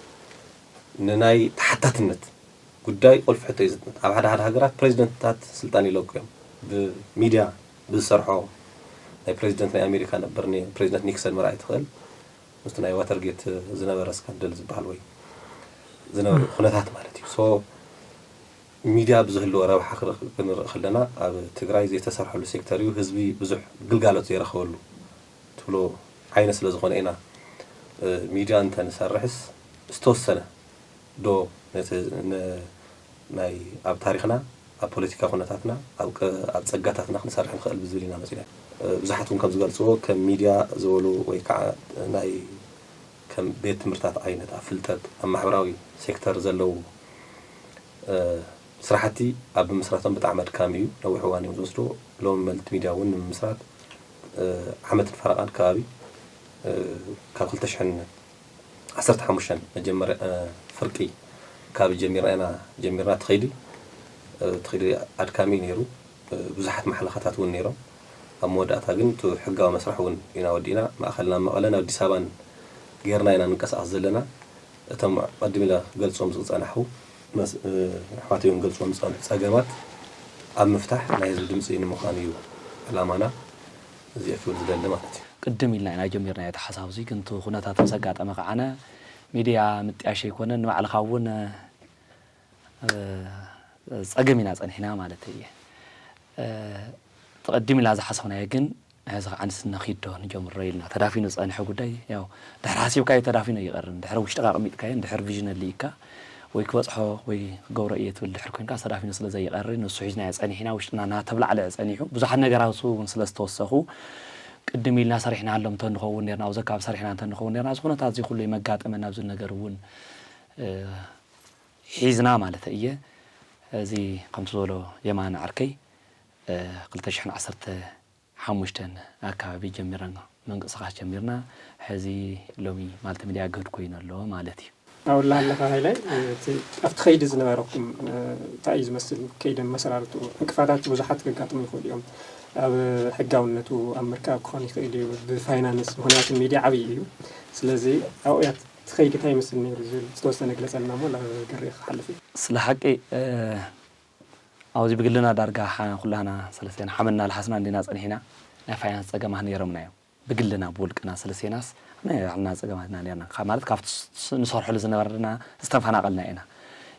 ንናይ ተሓታትነት ጉዳይ ቁልፊ ሕቶ እዩ ዝፃወት። ኣብ ሓደ ሓደ ሃገራት ፕሬዚደንትታት ስልጣን ይለቁ እዮም ብሚድያ ብዝሰርሖ ናይ ፕሬዚደንት ናይ ኣሜሪካ ነበር ኒ- ፕሬዚደንት ኒክሰን ምርኣይ ትኽእል። ምስቲ ናይ ዋተርጌት ዝነበረ ስካንደል ዝበሃል ወይ ዝነበሩ ኩነታት ማለት እዩ። ሶ ሚድያ ብዝህልዎ ረብሓ ክር- ክንርኢ ከለና ኣብ ትግራይ ዘይተሰርሐሉ ሴክተር እዩ። ህዝቢ ብዙሕ ግልጋሎት ዘይረኸበሉ ትብሎ ዓይነት ስለ ዝኾነ ኢና ሚድያ እንተንሰርሕስ ዝተወሰነ ዶ ነቲ ን- ናይ ኣብ ታሪኽና ኣብ ፖለቲካ ኩነታትና ኣብ ቀ- ኣብ ጸጋታትና ክንሰርሕ ንኽእል ብዝብል ኢና መጺና። ብዙሓት እውን ከም ዝገልጽዎ ከም ሚድያ ዝበሉ ወይ ከዓ ናይ ከም ቤት ትምህርታት ዓይነት ኣብ ፍልጠት ኣብ ማሕበራዊ ሴክተር ዘለዉ ስራሕቲ ኣብ ምምስራቶም ብጣዕሚ ኣድካሚ እዩ። ነዊሕ እዋን እዮም ዝወስዱ። ሎም መልቲ ሚድያ እውን ንምምስራት ዓመትን ፈረቓን ከባቢ ካብ ክልተ ሽሕን ዓሰርተ ሓሙሽተን መጀመርያ ፍርቂ ካብ ጀሚርና ኢና ጀሚርና ትኸይዲ ትኸይዲ ኣድካሚ እዩ ነይሩ። ብዙሓት ማሕለኻታት እውን ነይሮም። ኣብ መወዳእታ ግን እቲ ሕጋዊ መስርሕ እውን ኢና ወዲእና። ማእኸልና መቐለን ኣዲስ ኣበባን ጌርና ኢና ንንቀሳቐስ ዘለና። እቶም ቀድም ኢለ ክገልጾም ዝጸናሕኩ ኣሕዋተይ እውን ገልጾም ዝጸንሑ ጸገማት ኣብ ምፍታሕ ናይ ህዝቢ ድምጺ ንምዃን እዩ ዕላማና። እዚ ክብል ዝደሊ ማለት እዩ። ቅድም ኢልና ኢና ጀሚርናዮ እቲ ሓሳብ እዚ፣ ግን እቲ ኩነታት ምስ ኣጋጠመ ከዓነ ሚድያ ምጥያሽ ኣይኮነን፣ ንባዕልኻ እውን ጸገም ኢና ጸኒሕና ማለት እየ። እቲ ቅድም ኢልና ዝሓሰብናዮ ግን ሕዚ ከዓ ንስና ኪድ ዶ ንጀምሮ ኢልና ተዳፊኑ ዝፀንሐ ጉዳይ ያው ድሕሪ ሓሲብካዮ ተዳፊኑ ኣይቀርን። ድሕሪ ውሽጥካ ኣቐሚጥካዮ ድሕሪ ቪዥን ኣሊእካ ወይ ክበፅሖ ወይ ክገብሮ እየ ትብል ድሕሪ ኮንካ ተዳፊኑ ስለ ዘይቀሪ ንሱ ሒዝናዮ ፀኒሕና ውሽጥና እናተብላዕለዐ ፀኒሑ ብዙሓት ነገራት እውን ስለ ዝተወሰኹ ቅድም ኢልና ሰሪሕናሎም እንተንኸውን ነርና ኣብዚ ኣካባቢ ሰሪሕና እንተንኸውን ነርና እዚ ኩነታት እዚ ኩሉ የመጋጠመና ኣብዚ ነገር እውን ሒዝና ማለት እየ። እዚ ከምቲ ዝበሎ የማነ ዓርከይ ክልተ ሽሕን ዓሰርተ ሓሙሽተን ኣከባቢ ጀሚርና ምንቅስቃስ ጀሚርና ሕዚ ሎሚ ማልቲ ሚድያ ግህድ ኮይኑ ኣሎ ማለት እዩ። ኣብላ ኣለኻ ሃይላይ እቲ ኣብቲ ከይዲ ዝነበረኩም እንታይ እዩ ዝመስል ከይዲ ኣመሰራርትኡ ዕንቅፋታት ብዙሓት ከጋጥሙ ይኽእሉ እዮም ኣብ ሕጋውነቱ ኣብ ምርካብ ክኾን ይኽእል እዩ ብፋይናንስ ምክንያቱ ሚድያ ዓብዪ እዩ ስለዚ ኣብኡ እያ እቲ ከይዲ እንታይ ይመስል ነይሩ ዝብል ዝተወሰነ ግለፀልና እሞ ናብ ገሬ ክሓልፍ እዩ። ስለ ሓቂ ኣብዚ ብግልና ዳርጋ ኩላህና ሰለስቴና ሓመድ እናልሓስና እንዲና ፀኒሕና። ናይ ፋይናንስ ፀገማት ነይሮምና እዮም። ብግልና ብውልቅና ሰለስቴናስ ናይ ባዕልና ፀገማት ኢና ነይርና። ካብ ማለት ካብቲ ንሰርሐሉ ዝነበርና ዝተፈናቐልና ኢና።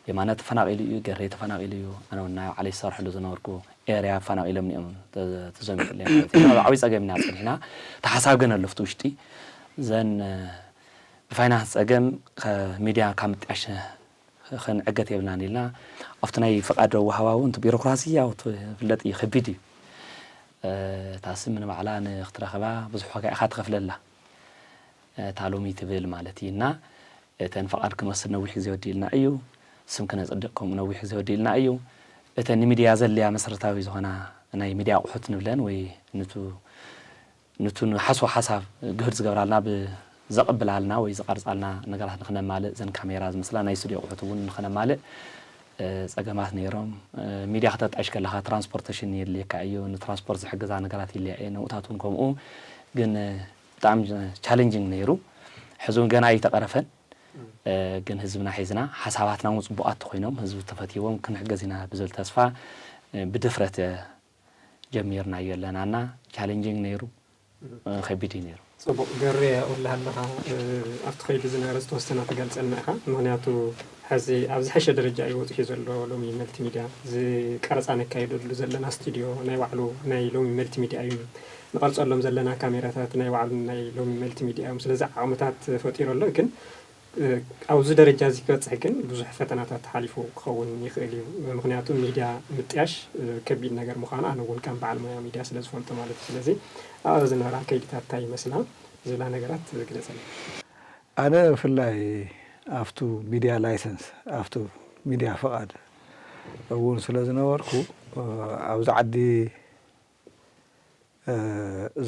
የማነ ተፈናቒሉ እዩ፣ ገሬ ተፈናቒሉ እዩ፣ ኣነ እውን ናይ ባዕለይ ዝሰርሐሉ ዝነበርኩ ኤርያ ኣፈናቒሎምኒ እዮም ተዘሚቱለይ ማለት እዩ። ዓብዪ ፀገም ኢና ፀኒሕና። እቲ ሓሳብ ግን ኣሎ ኣብቲ ውሽጢ እዘን ብፋይናንስ ፀገም ሚድያ ካብ ምጥያሽ ክንዕገት የብልናን ኢልና ኣብቲ ናይ ፍቓድ ወሃባ እውን እቲ ቢሮክራሲ ያው እቲ ዝፍለጥ እዩ ከቢድ እዩ እታ ስም ንባዕላ ንክትረኽባ ብዙሕ ዋጋ ኢኻ ትኸፍለላ እታ ሎሚ ትብል ማለት እዩ እና እተን ፍቓድ ክንወስድ ነዊሕ ግዜ ወዲእልና እዩ ስም ክነፅድቅ ከምኡ ነዊሕ ግዜ ወዲእልና እዩ እተን ንሚድያ ዘድልያ መሰረታዊ ዝኾና ናይ ሚድያ ኣቑሑት ንብለን ወይ ንቱ ንቱ ንሓስቦ ሓሳብ ግህድ ዝገብራልና ብዘቕብላልና ወይ ዝቐርፃልና ነገራት ንክነማልእ እዘን ካሜራ ዝመስላ ናይ ስቱዲዮ ኣቑሑት እውን ንክነማልእ ፀገማት ነይሮም። ሚድያ ክተጣይሽ ከለካ ትራንስፖርቴሽን የድልየካ እዩ። ንትራንስፖርት ዝሕግዛ ነገራት ይለያ እየ። ነብኡታት እውን ከምኡ ግን ብጣዕሚ ቻሌንጂንግ ነይሩ። ሕዚ እውን ገና ኣይተቐረፈን። ግን ህዝብና ሒዝና ሓሳባትና እውን ፅቡቓት ተኮይኖም ህዝቢ ተፈትይዎም ክንሕገዝ ኢና ብዝብል ተስፋ ብድፍረት ጀሚርናዮ ኣለና እና ቻሌንጂንግ ነይሩ ከቢድ እዩ ነይሩ። ፅቡቕ ገሬ ወላ ኣለኻ ኣብቲ ከይዱ ዝነበረ ዝተወሰነ ክገልፀልና ኢኻ ምክንያቱ ሕዚ ኣብ ዝሐሸ ደረጃ እዩ ወፂሑ ዘሎ ሎሚ መልቲ ሚድያ እዚ ቀረፃ ነካየደሉ ዘለና ስቱድዮ ናይ ባዕሉ ናይ ሎሚ መልቲ ሚድያ እዩ ንቐርፀሎም ዘለና ካሜራታት ናይ ባዕሉ ናይ ሎሚ መልቲ ሚድያ እዮም ስለዚ ዓቕምታት ፈጢሩ ኣሎ ግን ኣብዚ ደረጃ እዚ ክበፅሕ ግን ብዙሕ ፈተናታት ሓሊፉ ክኸውን ይኽእል እዩ። ምኽንያቱ ሚድያ ምጥያሽ ከቢድ ነገር ምዃኑ ኣነ እውን ከም በዓል ሞያ ሚድያ ስለ ዝፈልጦ ማለት እዩ። ስለዚ ኣብኣ ዝነበራ ከይድታት እንታይ ይመስላ ዝብላ ነገራት ግለፀለይ። ኣነ ብፍላይ ኣብቱ ሚድያ ላይሰንስ ኣብቱ ሚድያ ፍቓድ እውን ስለ ዝነበርኩ ኣብዚ ዓዲ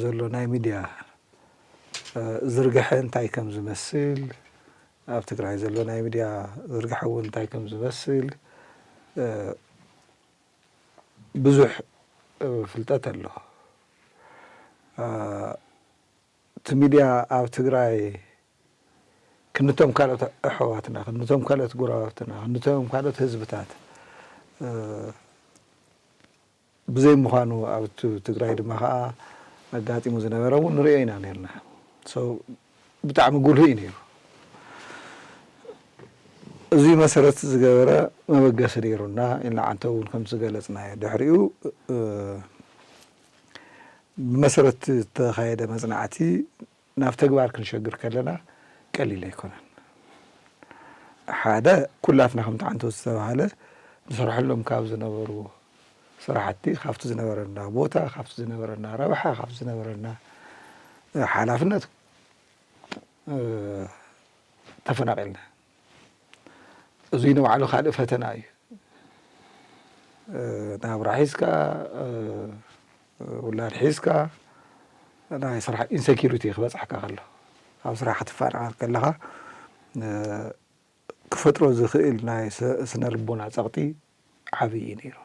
ዘሎ ናይ ሚድያ ዝርግሐ እንታይ ከም ዝመስል፣ ኣብ ትግራይ ዘሎ ናይ ሚድያ ዝርግሐ እውን እንታይ ከም ዝመስል ብዙሕ ፍልጠት ኣሎ። እቲ ሚድያ ኣብ ትግራይ ክንድቶም ካልኦት ኣሕዋትና፣ ክንድቶም ካልኦት ጎረባብትና፣ ክንድቶም ካልኦት ህዝብታት ብዘይ ምዃኑ ኣብ ት-፣ ትግራይ ድማ ከዓ ኣጋጢሙ ዝነበረ እውን ንሪኦ ኢና ነርና። So ብጣዕሚ ጉልህ እዩ ነይሩ። እዚ መሰረት ዝገበረ መበገሲ ነይሩና ኢልና ዓንተ እውን ከም ዝገለፅናዮ ድሕሪኡ፣ እ፣ ብመሰረት ዝተኻየደ መፅናዕቲ ናብ ተግባር ክንሸግር ከለና ቀሊል ኣይኮነን። ሓደ፣ ኩላትና ከምቲ ዓንተ ዝተባሃለ ንሰርሐሎም ካብ ዝነበሩ ስራሕቲ፣ ካብቲ ዝነበረና ቦታ፣ ካብቲ ዝነበረና ረብሓ፣ ካብቲ ዝነበረና፣ እ፣ ሓላፍነት፣ እ፣ ተፈናቒልና። እዙይ ንባዕሉ ካልእ ፈተና እዩ። እ፣ ናብራ ሒዝካ፣ እ፣ ውላድ ሒዝካ፣ ናይ ስራሕ ኢንሰኪሪቲ ክበፅሐካ ከሎ፣ ካብ ስራሕ ክትፈናቐል ከለኻ፣ እ፣ ክፈጥሮ ዝኽእል ናይ ስ-፣ ስነ ልቦና ጸቕጢ ዓብዪ እዩ ነይሩ።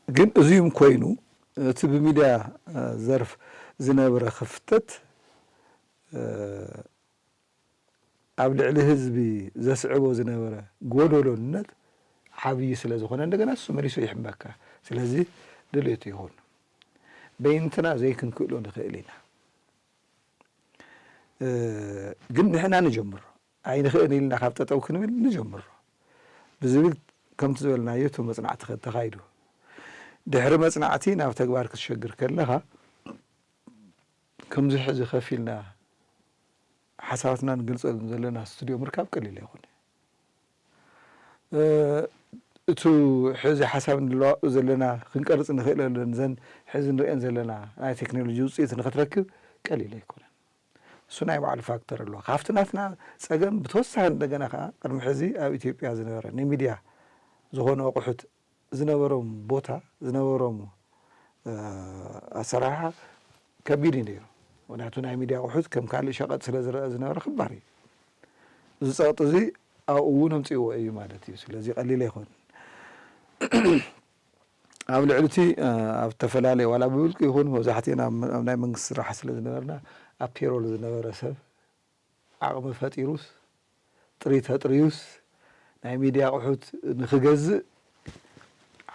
ግን እዚኡም ኮይኑ፣ እቲ ብሚድያ፣ እ፣ ዘርፍ ዝነበረ ክፍተት፣ እ፣ ኣብ ልዕሊ ህዝቢ ዘስዕቦ ዝነበረ ጎደሎነት ዓብዪ ስለ ዝኾነ፣ እንደገና እሱ መሊሱ ይሕመካ። ስለዚ ድሌቱ ይኹን፣ በይንትና ዘይክንክእሎ ንኽእል ኢና። እ፣ ግን ንሕና ንጀምሮ፣ ኣይንኽእልን ኢልና ካብ ጠጠው ክንብል ንጀምሮ ብዝብል፣ ከምቲ ዝበልናዮ፣ እቲ መጽናዕቲ ከ ተኻይዱ። ድሕሪ መጽናዕቲ ናብ ተግባር ክትሸግር ከለኻ፣ ከምዚ ሕዚ ከፊልና ሓሳባትና ንገልጸሉ ዘለና ስቱድዮ ምርካብ ቀሊል ኣይኮነ። እ፣ እቱ ሕዚ ሓሳብ ንለዋወጡ ዘለና፣ ክንቀርጽ ንኽእለለን፣ ዘን ሕዚ ንርእየን ዘለና ናይ ቴክኖሎጂ ውጽኢት ንኽትረክብ ቀሊል ኣይኮነን። እሱ ናይ ባዕሉ ፋክተር ኣለዎ። ካብቲ ናትና ጸገም ብተወሳኺ እንደገና ከኣ ቅድሚ ሕዚ ኣብ ኢትዮጵያ ዝነበረ ንሚድያ ዝኾኑ ኣቑሑት ዝነበሮም ቦታ፣ ዝነበሮም፣ እ፣ ኣሰራርሓ ከቢድ እዩ ነይሩ። ምኽንያቱ ናይ ሚድያ ኣቑሑት ከም ካልእ ሸቐጥ ስለ ዝረአ ዝነበረ ክባር እዩ። እዚ ጸቕጢ እዚ ኣብኡ እውን ኣምጽእዎ እዩ ማለት እዩ። ስለዚ ቀሊል ኣይኮነን። ኣብ ልዕሊ እቲ፣ እ፣ ኣብ ዝተፈላለየ ዋላ ብውልቂ ይኹን መብዛሕትኤን ኣብ፣ ኣብ ናይ መንግስቲ ስራሕ ስለ ዝነበርና፣ ኣብ ፔሮል ዝነበረ ሰብ ዓቕሚ ፈጢሩስ፣ ጥሪት ኣጥርዩስ፣ ናይ ሚድያ ኣቑሑት ንኽገዝእ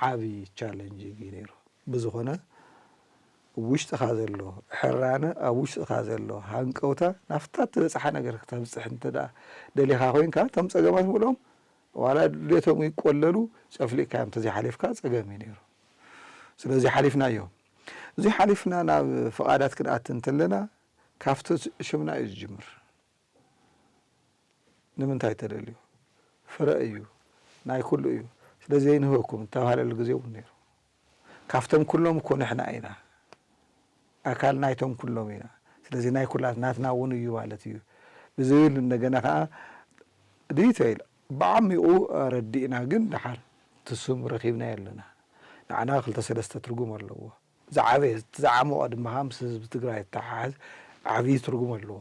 ዓብዪ ቻለንጂንግ እዩ ነይሩ። ብዝኾነ፣ ውሽጥኻ ዘሎ ሕራነ፣ ኣብ ውሽጥኻ ዘሎ ሃንቀውታ፣ ናብታ እትበጽሓ ነገር ክተብጽሕ እንተ ደኣ ደሊኻ ኮይንካ፣ እቶም ጸገማት ምልኦም ዋላ ድሌቶም ይቆለሉ፣ ጨፍሊቕካዮም እንተዘይሓሊፍካ ጸገም እዩ ነይሩ። ስለዚ ሓሊፍናዮ። እዚ ሓሊፍና ናብ ፍቓዳት ክንኣቲ እንተለና፣ ካብቲ ሽምና እዩ ዝጅምር። ንምንታይ ተደልዩ? ፍረ እዩ፣ ናይ ኩሉ እዩ። ስለዚ ዘይንህበኩም እተባሃለሉ ግዜ እውን ነይሩ። ካብቶም ኩሎም እኮ ንሕና ኢና። ኣካል ናይቶም ኩሎም ኢና። ስለዚ ናይ ኩላት ናትና እውን እዩ ማለት እዩ። ብዝብል እንደገና ከዓ ዲቴይል ብዓሚቑ ኣረዲእና፣ ግን ደሓር እቲ ስም ረኺብናዮ ኣለና። ንዓና ክልተ ሰለስተ ትርጉም ኣለዎ። ዝዓበየ፣ እቲ ዝዓመቐ ድማ ምስ ህዝቢ ትግራይ እተሓሓዝ ዓብዪ ትርጉም ኣለዎ።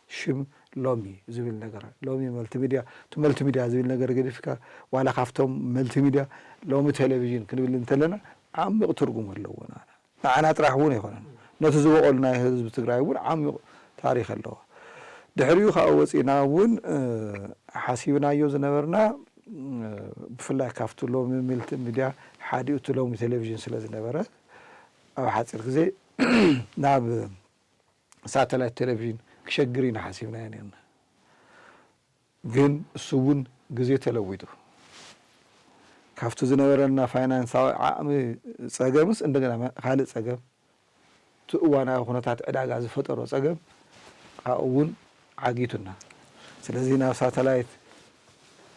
ሽም ሎሚ ዝብል ነገር፣ ሎሚ መልቲሚድያ፣ እቲ መልቲሚድያ ዝብል ነገር ገዲፍካ፣ ዋላ ካብቶም መልቲሚድያ ሎሚ ቴሌቪዥን ክንብል እንተለና ዓሚቕ ትርጉም ኣለዎ። ንዓና፣ ንዓና ጥራሕ እውን ኣይኮነን፣ ነቲ ዝበቐሉ ናይ ህዝቢ ትግራይ እውን ዓሚቕ ታሪኽ ኣለዎ። ድሕሪኡ ከዓ ወፂና እውን፣ እ፣ ሓሲብናዮ ዝነበርና፣ እ፣ ብፍላይ ካብቲ ሎሚ መልቲሚድያ ሓዲኡ እቲ ሎሚ ቴሌቪዥን ስለ ዝነበረ፣ ኣብ ሓፂር ግዜ ናብ ሳተላይት ቴሌቪዥን ክሸግር ኢና ሓሲብናዮ ነርና። ግን እሱ እውን ግዜ ተለዊጡ። ካብቲ ዝነበረና ፋይናንሳዊ ዓቕሚ ጸገምስ እንደገና መ-፣ ካልእ ጸገም፣ እቲ እዋናዊ ኩነታት ዕዳጋ ዝፈጠሮ ጸገም ኣብኡ እውን ዓጊቱና። ስለዚ ናብ ሳተላይት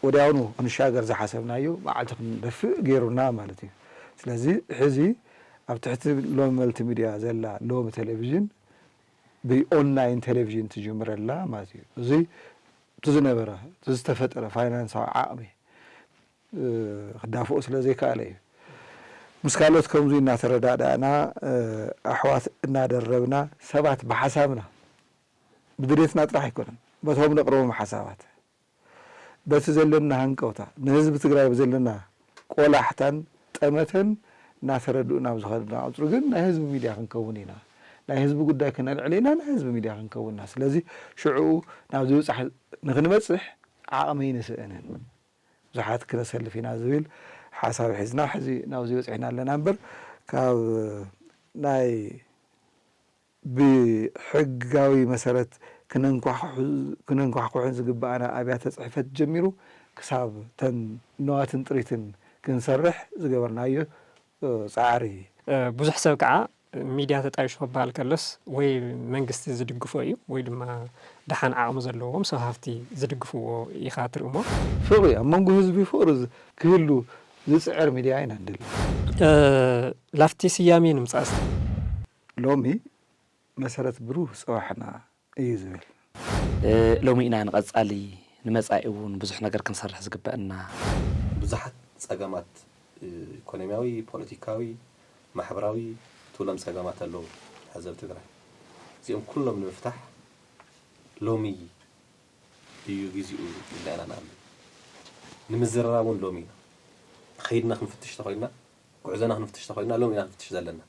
ወዲያውኑ ክንሻገር ዝሓሰብናዮ መዓልቲ ክንደፍእ ገይሩና ማለት እዩ። ስለዚ ሕዚ ኣብ ትሕቲ ሎሚ መልቲሚድያ ዘላ ሎሚ ቴሌቪዥን ብኦንላይን ቴሌቪዥን ትጅምር ኣላ ማለት እዩ። እዚ እቲ ዝነበረ፣ እቲ ዝተፈጠረ ፋይናንሳዊ ዓቕሚ፣ እ፣ ክዳፍኦ ስለ ዘይከኣለ እዩ። ምስ ካልኦት ከምዚ እናተረዳዳእና፣ እ፣ ኣሕዋት እናደረብና፣ ሰባት ብሓሳብና፣ ብድሌትና ጥራሕ ኣይኮነን፣ በቶም ነቕርቦም ሓሳባት፣ በቲ ዘለና ሃንቀውታ፣ ንህዝቢ ትግራይ ብዘለና ቆላሕታን ጠመተን እናተረድኡ ናብ ዝኸድና ቁፅሪ ግን ናይ ህዝቢ ሚድያ ክንከውን ኢና። ናይ ህዝቢ ጉዳይ ክነልዕል ኢና፣ ናይ ህዝቢ ሚድያ ክንከውን ኢና። ስለዚ ሽዕኡ ናብዚ ብፃሕ ንክንበፅሕ ዓቕሚ ኣይንስእንን። ብዙሓት ክነሰልፍ ኢና ዝብል ሓሳብ ሒዝና ሕዚ ናብዚ በፂሕና ኣለና እምበር ካብ ናይ ብሕጋዊ መሰረት ክነንኳሕኩሕን ዝግባኣና ኣብያተ ፅሕፈት ጀሚሩ ክሳብ ተን ንዋትን ጥሪትን ክንሰርሕ ዝገበርናዮ ፃዕሪ። ብዙሕ ሰብ ከዓ ሚድያ ተጣይሹ ክበሃል ከሎስ ወይ መንግስቲ ዝድግፎ እዩ ወይ ድማ ደሓን ዓቕሚ ዘለዎም ሰብ ሃፍቲ ዝድግፍዎ ኢኻ ትርእሞ። ፍቕሪ ኣብ መንጎ ህዝቢ ፍቕሪ ክህሉ ዝፅዕር ሚድያ ኢና ንደሊ። ላፍቲ ስያሜ ንምፃእ ሎሚ መሰረት ብሩህ ፅባሕና እዩ ዝብል። ሎሚ ኢና ንቐፃሊ ንመፃኢ እውን ብዙሕ ነገር ክንሰርሕ ዝግበአና። ብዙሓት ፀገማት ኢኮኖሚያዊ፣ ፖለቲካዊ፣ ማሕበራዊ ትብሎም ፀገማት ኣለዉ። ሕዚ ኣብ ትግራይ እዚኦም ኩሎም ንምፍታሕ ሎሚ እዩ ግዚኡ ኢልና ኢና ንኣምን። ንምዝርራብ እውን ሎሚ ኢና። ከይድና ክንፍትሽ ተኾይንና፣ ጉዕዞና ክንፍትሽ ተኾይንና ሎሚ ኢና ክንፍትሽ ዘለና።